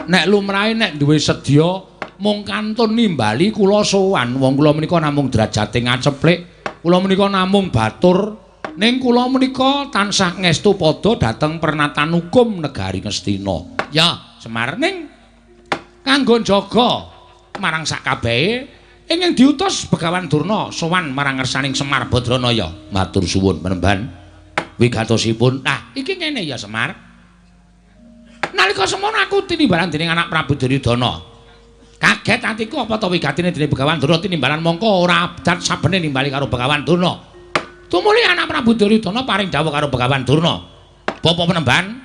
Nek lumrahe nek duwe sedya mung kantun nimbali kula sowan. Wong kula menika namung derajate ngaceplik, kula menika namung batur. Ning kula menika tansah ngestu padha dhateng pernatan hukum negari Ngastina. Ya, Semar, ning kanggo njaga marang sakabehe ingkang diutus Begawan Durna sowan marang ngersaning Semar Badranaya. Matur suwun penemban wigatosipun. Nah, iki ngene ya Semar. Nalika semono aku tinimbalan dening anak Prabu Duryudana. Kaget atiku apa ta wigatine dening Begawan Durna tinimbalan mongko ora abdat sabene nimbali karo Begawan Durna. Tumuli anak Prabu Duryudana paring dawuh karo Begawan Durna. Bapak penemban,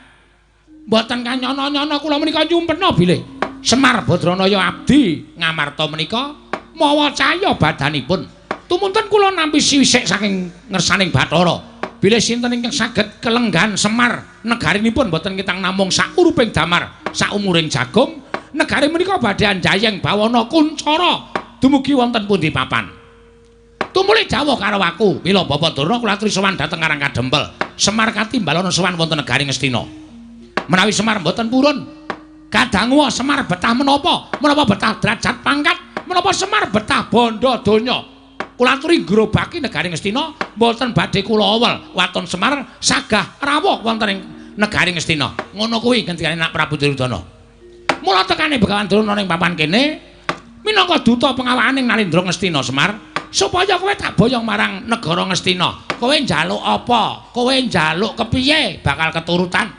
mboten kanyono-nyono kula menika nyumpena bilih Semar Badranaya abdi Ngamarta menika mawa cahya badanipun. Tumunten kula nampi sisik saking ngersaning Bathara. Bilih sinten ingkang saged kelenggan Semar negarinipun mboten ketang namung sakuruping damar saumuring jagung, negari menika badhe anjayeng bawana kuncara dumugi wonten pundi papan. Tumuli dawuh karo aku, mila Bapak Durna kula aturi sowan dhateng Karang Kadempel. Semar katimbalana sowan wonten negari Ngastina. Menawi Semar mboten purun, kadangu Semar betah menapa? Menapa betah derajat pangkat? Menapa Semar betah bondo donya? Kula aturi ngrobaki negari Ngastina, mboten badhe kula awel waton Semar sagah rawuh wonten ing negari Ngastina. Ngono kuwi ngendikane Nak Prabu Duryudana. Mula tekane Begawan Durna ning papan kene minangka duta pengawakaning Nalindra Ngastina Semar. Supaya kowe tak boyong marang negara Ngastina. Kowe njaluk apa? Kowe njaluk kepiye bakal keturutan.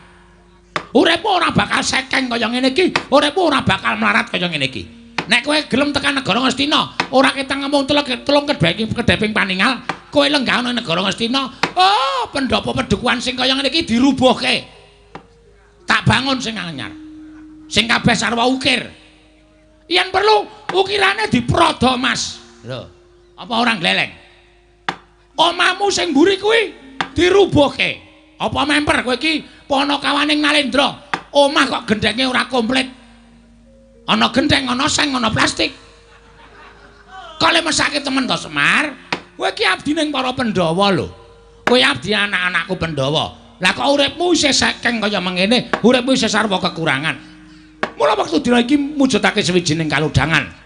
Uripmu ora bakal sekeng kaya ngene iki, uripmu ora bakal melarat kaya ngene iki. Nek kowe gelem tekan negara Ngastina, ora ketang ngomong telung kedheping paningal, kowe lenggah nang negara Ngastina, oh pendopo pedukuhan sing kaya ngene iki dirubuhke. Tak bangun sing anyar. Sing kabeh sarwa ukir. Yen perlu ukirane diprodo, Mas. Lho. Apa orang gleleng? Omahmu sing mburi kuwi dirubuhke. Apa memper kowe iki panakawaning Nalendra? Omah kok gendhenge ora komplit. Ana gendheng, ana seng, ana plastik. Kok le mesake temen to Semar? Kowe iki abdi ning para Pandhawa lho. Kowe abdi anak-anakku Pandhawa. Lah kok uripmu isih sekeng kaya mengene, uripmu isih sarwa kekurangan. Mula wektu dina iki mujudake sawijining kalodhangan.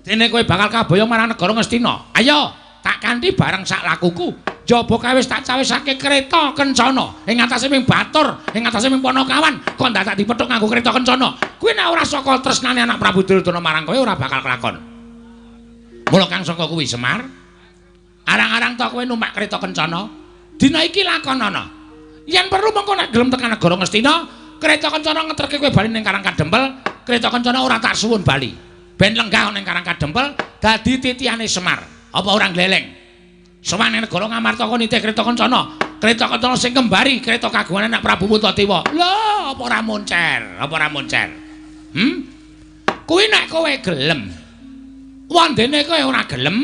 Dene kowe bakal kaboyong marang negara Ngastina. Ayo, tak kanthi bareng sak lakuku. Jaba kae wis tak cawisake kereta kencana. Ing atase ming batur, ing atase ming panakawan, kok dadak dipethuk nganggo kereta kencana. Kuwi nek ora saka tresnane anak Prabu Duryudana marang kowe ora bakal kelakon. Mula kang saka kuwi Semar, arang-arang to kowe numpak kereta kencana. Dina iki lakonana. Yen perlu mengko nek gelem tekan negara Ngastina, kereta kencana ngeterke kowe bali ning Karang Kadempel, kereta kencana ora tak suwun bali. Ben lenggah ning Karang Kadempel dadi titihane Semar. Apa ora gleleng? Sowan ning negara Ngamarta kon nitih kereta kencana. Kereta kencana sing kembari kereta kagungan anak Prabu Puntadewa. Lho, apa ora moncer? Apa ora moncer? Kuwi nek kowe gelem. Wandene kowe ora gelem?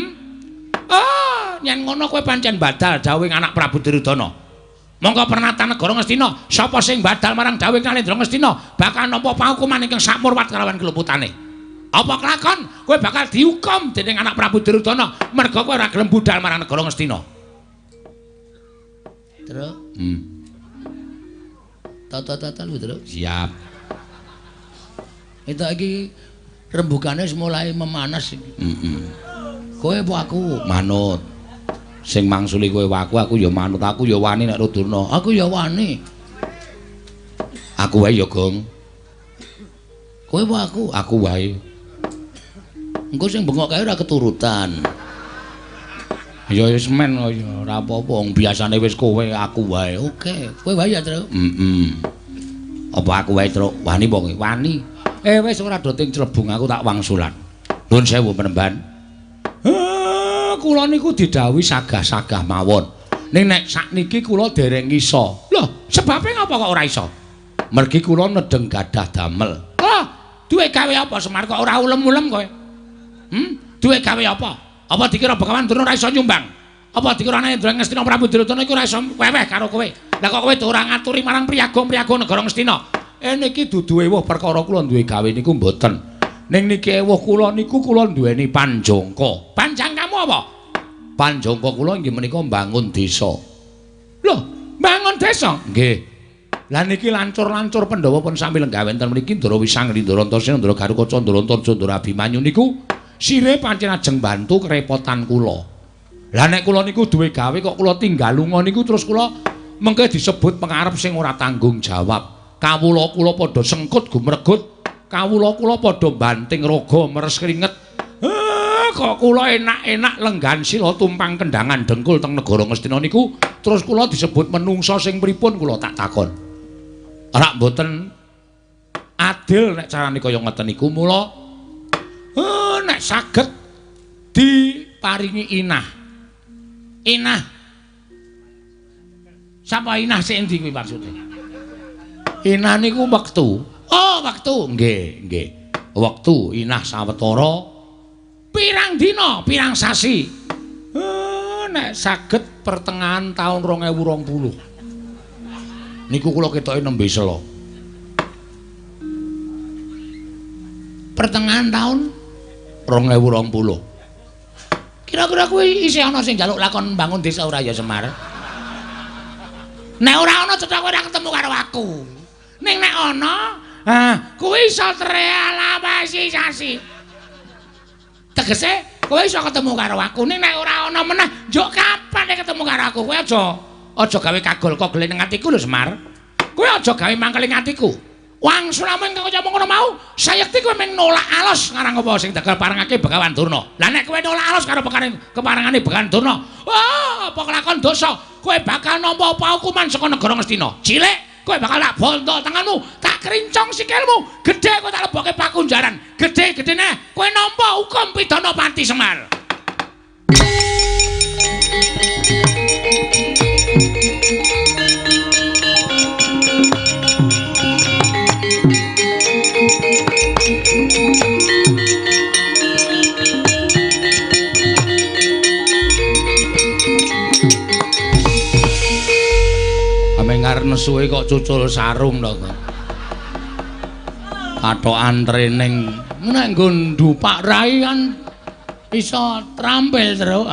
Ah, yen ngono kowe pancen badal dawuhing anak Prabu Duryudana. Monggo pernatan negara Ngastina, sapa sing badal marang dawuhing Nalendra Ngastina bakal nampa paukuman ingkang sakmurwat kalawan keluputane. Apa kelakon? Kowe bakal dihukum dening anak Prabu Duryudana merga kowe ora gelem budal marang negara Ngastina. Truk. Tata-tata lho, Truk. Siap. Itu iki rembugane wis mulai memanas iki. Heeh. Kowe apa aku? Manut. Sing mangsuli kowe aku, aku ya manut. Aku ya wani nek Durna. Aku ya wani. Aku wae ya, Gong. Kowe apa aku? Aku wae. Engko sing bengok kae ora keturutan. Ya wis men ya ora apa-apa, wong biasane wis kowe aku wae. Oke, kowe wae ya, Truk. Heeh. Apa aku wae, Truk? Wani apa kowe? Wani. Wis ora do ting clebung aku tak wangsulan. Nuwun sewu penemban. Kula niku didhawuhi sagah-sagah mawon. Ning nek sakniki kula dereng iso. Lho, sebabe ngapa kok ora iso? Mergi kula nedeng gadah damel. Lah, duwe gawe apa Semar kok ora ulem-ulem kowe? Duwe gawe apa? Apa dikira Begawan Durna ora iso nyumbang? Apa dikira anake Ngastina Prabu Duryudana iku ora iso weweh karo kowe? Lah kok kowe ora ngaturi marang priyagung-priyagung negara Ngastina? Niki dudu ewuh perkara kula duwe gawe niku mboten. Ning niki ewuh kula niku kula duweni panjangka. Panjangkamu apa? Panjangka kula inggih menika mbangun desa. Lho, mbangun desa? Nggih. Lah niki lancur-lancur Pandhawa pun sami lenggah wonten mriki Ndara Wisang, Ndara Antasena, Ndara Garukaca, Ndara Antarja, Ndara Abimanyu niku sire pancen ajeng bantu kerepotan kula. Lah nek kula niku duwe gawe kok kula tinggal lunga niku terus kula mengke disebut pengarep sing ora tanggung jawab. Kawula kula padha sengkut gumregut, kawula kula padha banting raga meres keringet. Kok kula enak-enak lenggan sila tumpang kendangan dengkul teng negara Ngastina niku terus kula disebut menungsa sing pripun kula tak takon. Ora mboten adil nek carane kaya ngeten niku mula nek saged diparingi inah. Inah. Sapa inah sing endi kuwi maksude? Inah niku wektu. Oh, wektu. Nggih, nggih. Wektu inah sawetara pirang dina, pirang sasi. Nek saged pertengahan taun 2020. Niku kula ketoke nembe sela. Pertengahan taun 2020. Kira-kira kuwi isih ana sing njaluk lakon mbangun desa ora ya Semar? Nek ora ana cetha kowe ora ketemu karo aku. Ning nek ana, ah kuwi iso terrealisasi. Tegese kowe iso ketemu karo aku. Ning nek ora ana meneh, njuk kapan nek ketemu karo aku? Kowe aja gawe kagol kogel ning atiku lho Semar. Kowe aja gawe mangkel ing atiku. Wangsulamu ingkang kaya ngono mau, sayekti kowe mung nolak alos ngarang apa sing dagal parengake Begawan Durna. Lah nek kowe nolak alos karo keparengane Begawan Durna, wah apa kelakon dosa, kowe bakal nampa paukuman saka negara Ngastina. Cilik, kowe bakal tak bondo tanganmu, tak krincong sikilmu, gedhe kowe tak lebokke pakunjaran. Gedhe-gedhene kowe nampa hukum pidana pati Semar. Amengar nesuwe kok cucul sarung to kok. Kathokan training nek nggo ndupak rai kan iso trampil terus.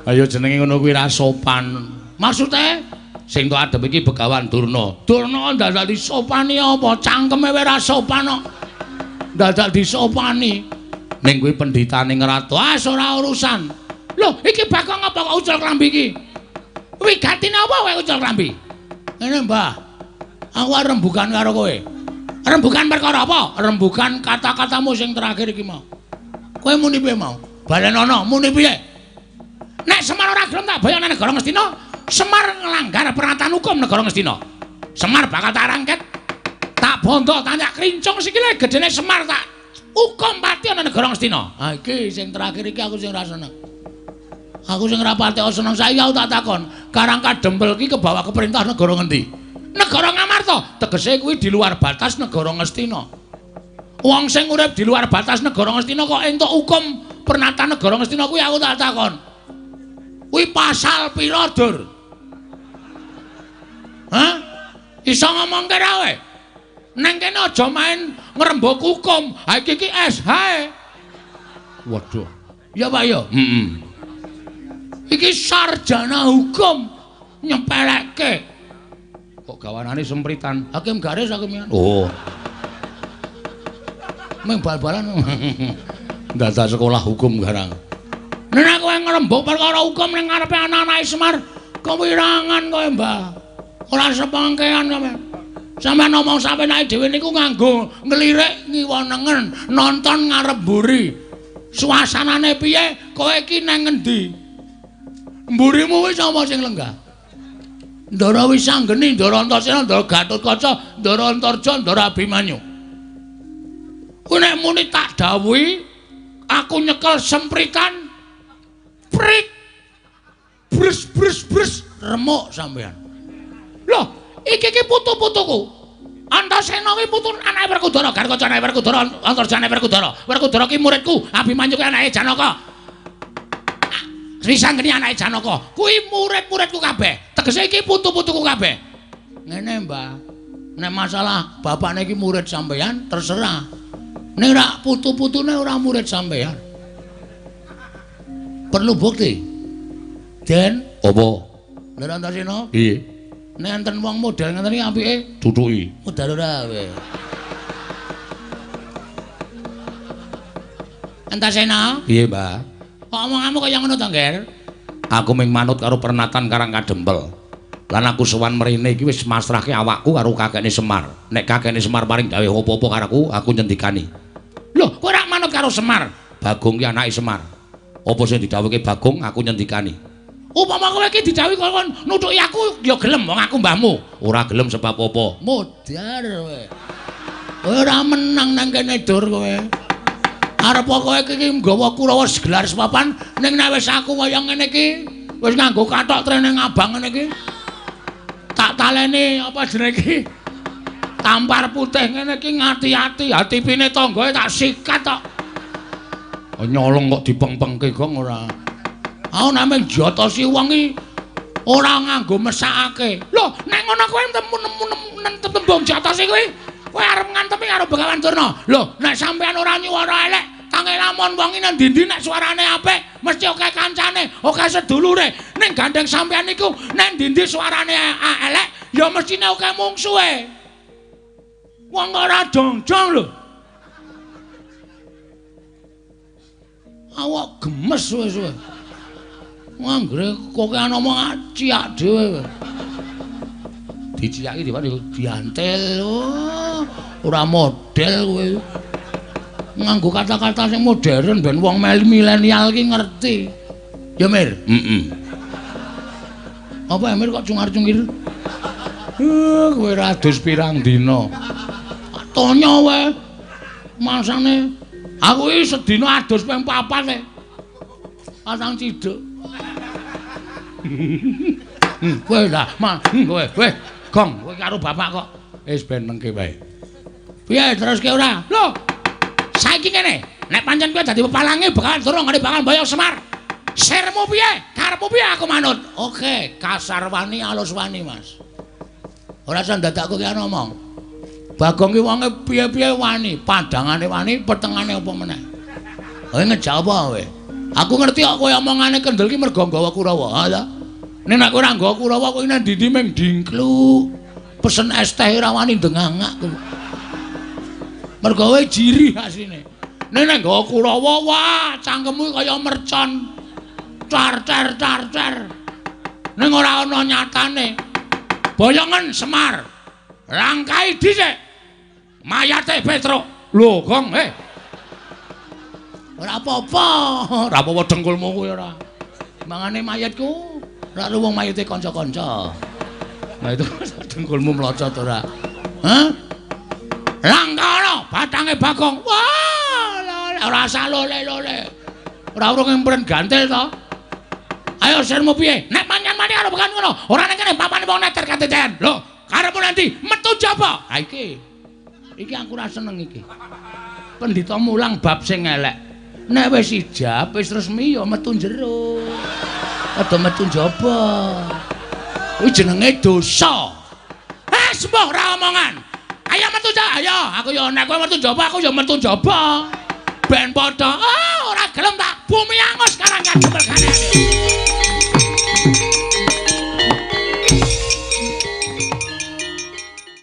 Ayo jenenge ngono kuwi ra sopan. Maksude sing tok adep iki Begawan Durna. Durna dadak disopani apa? Cangkeme wae ra sopan kok. Dadak disopani. Ning kuwi pendhitane ngratu. Ah ora urusan. Lho, iki Bagong apa kok ucul klambi iki? Wigatine apa kowe ucul klambi? Ngene, Mbah. Aku arep rembugan karo kowe. Rembugan perkara apa? Rembugan kata-katamu sing terakhir iki mau. Kowe muni piye mau? Balenono, muni piye? Nek Semar ora gelem tak bayang nang negara Ngastina, Semar nglanggar peraturan hukum negara Ngastina. Semar bakal tak rangket, tak bondo, tak krincong sikile gedene Semar tak hukum pati ana negara Ngastina. Ha iki sing terakhir iki aku sing ora seneng. Aku sing ora pati seneng saiki aku tak takon, Karang Kadempel iki kebawa ke perintah negara ngendi? Negara Ngamarta. Tegese kuwi di luar batas negara Ngastina. Wong sing urip di luar batas negara Ngastina kok entuk hukum pernatan negara Ngastina kuwi aku tak takon. Kuwi pasal pira, Dur? Hah? Iso ngomongke ra kowe? Neng kene aja main ngrembug hukum. Ha iki iki SH. Waduh. Ya Pak ya. Heeh. Iki sarjana hukum nyepelekke. Kok gawanane sempritan. Hakim garis hakim. Oh. Meng bal-balan. Dadak sekolah hukum garang. Nek kowe ngrembug perkara hukum ning ngarepe anak-anake Semar, kewirangan kowe, Mbah. Ora sepengkean sampean. Sampeyan ngomong sampeyan dhewe niku nganggo nglirik ngiwa nengen, nonton ngarep mburi. Suasanane piye? Kowe iki nang ngendi? Mburimu wis sapa sing lenggah? Ndara Wisanggeni, Ndara Antasena, Ndara Gatotkaca, Ndara Antarja, Ndara Abimanyu. Kuwi nek muni tak dawuhi, aku nyekel sempritan prik brus brus brus remuk sampean. Loh, iki iki putu-putuku. Antasena kuwi putu anake Werkudara, Gatotkaca anake Werkudara, Antarja anake Werkudara. Werkudara ki muridku, Abimanyu ki anake Janaka. Wisanggeni anake Janaka. Kuwi murid-muridku kabeh. Tegese iki putu-putuku kabeh. Ngene, Mbah. Nek masalah bapakne iki murid sampean terserah. Ning rak putu-putune ora murid sampean. Perlu bukti. Den, apa? Lha Antasena? Piye? Nek enten wong model ngeten iki apike tutuki. Modal ora kowe. Antasena? Piye, Mbah? Kok omonganmu kaya ngono to, Ngger? Aku mung manut karo pernatan Karang Kadempel. Lan aku sowan mrene iki wis masrahke awakku karo kakekne Semar. Nek kakekne Semar paring dawuh apa-apa karo aku, aku nyendikani. Lho, kowe ora manut karo Semar? Bagong ki anake Semar. Apa sing didhawuhke Bagong, aku nyendikani. Upama kowe iki didhawuhi kon nutuki aku ya gelem wong aku mbahmu. Ora gelem sebab apa? Modar kowe. Kowe ora menang nang kene dur kowe. Arep kowe iki nggawa Kurawa gelar sepapan ning nek wis aku kaya ngene iki wis nganggo kathok trene ngabang ngene iki. Tak taleni apa jenenge iki? Tampar putih ngene iki ngati-ati, hatipine tanggae tak sikat tok. Nyolong kok dipengpengke gong ora. Aku namung jotosi wong iki ora nganggo mesakake. Lho, nek ngono kowe tembung jotosi kuwi, kowe arep ngantemi karo Begawan Durna. Lho, nek sampean ora nyuwara elek, tange lamun wong iki nang ndi-ndi nek suarane apik, mesti akeh kancane, akeh sedulure. Ning gandeng sampean niku nek ndi-ndi suarane elek, ya mestine akeh mungsuhe. Wong ora jongjong lho. Awak gemes wis kowe. Anggere kokean omong ciak dhewe. Diciaki dhewe diantel. Oh, ora model kowe. Nganggo kata-kata sing modern ben wong milenial ki ngerti. Ya Mir? Heeh. Apa Mir kok cungar-cungir? Kowe ra adus pirang dina. Tonya wae. Masane aku iki sedina adus ping 4 e. Pasang ciduk. Kowe lah, kowe, kowe gong, kowe karo bapak kok wis ben mengke wae. Piye teruske ora? Lho. Saiki ngene, nek pancen kowe dadi pepalange bakalan durung ngene bakal mboyong Semar. Sirmu piye? Karepmu piye aku manut? Oke, kasar wani alus wani, Mas. Ora usah dadak kowe ki ngomong. Bagong ki wonge piye-piye wani, padangane wani, petengane apa meneh. Kowe ngejak apa kowe? Aku ngerti kok kowe omongane kendel ki mergo nggawa Kurawa, ha ta? Nek nek kowe ora nggawa Kurawa kowe nang ndi-ndi mung dingkluk. Pesen es teh ora wani ndengangak kowe. Mergo kowe jirih asline. Nek nek nggawa Kurawa, wah, cangkemmu kaya mercon. Car car car car. Ning ora ana nyatane. Boyongen Semar. Langkai dhisik. Mayate Petruk. Lho, Gong, eh. Ora apa-apa, ora apa-apa dengkulmu kuwi ora. Mangane mayatku, ora wong mayate kanca-kanca. Nah itu dengkulmu mlocot ora. Hah? Langkana batange Bagong. Wah, ora usah lole-lole. Ora urung empren gantil to. Ayo sirmu piye? Nek manyan mati karo bekan ngono, ora ning kene papane wong neter kateten. Lho, karepmu nanti metu jaba. Ha iki. Iki aku ora seneng iki. Pendhita mulang bab sing elek. Nek wis ijab, wis resmi ya metu jero. Aja metu njaba. Kuwi jenenge dosa. Eh, sembuh ora omongan. Ayo metu ja, ayo. Aku ya nek kowe metu njaba, aku ya metu njaba. Ben padha. Ah, ora gelem tak bumi angus karang kadempel gane.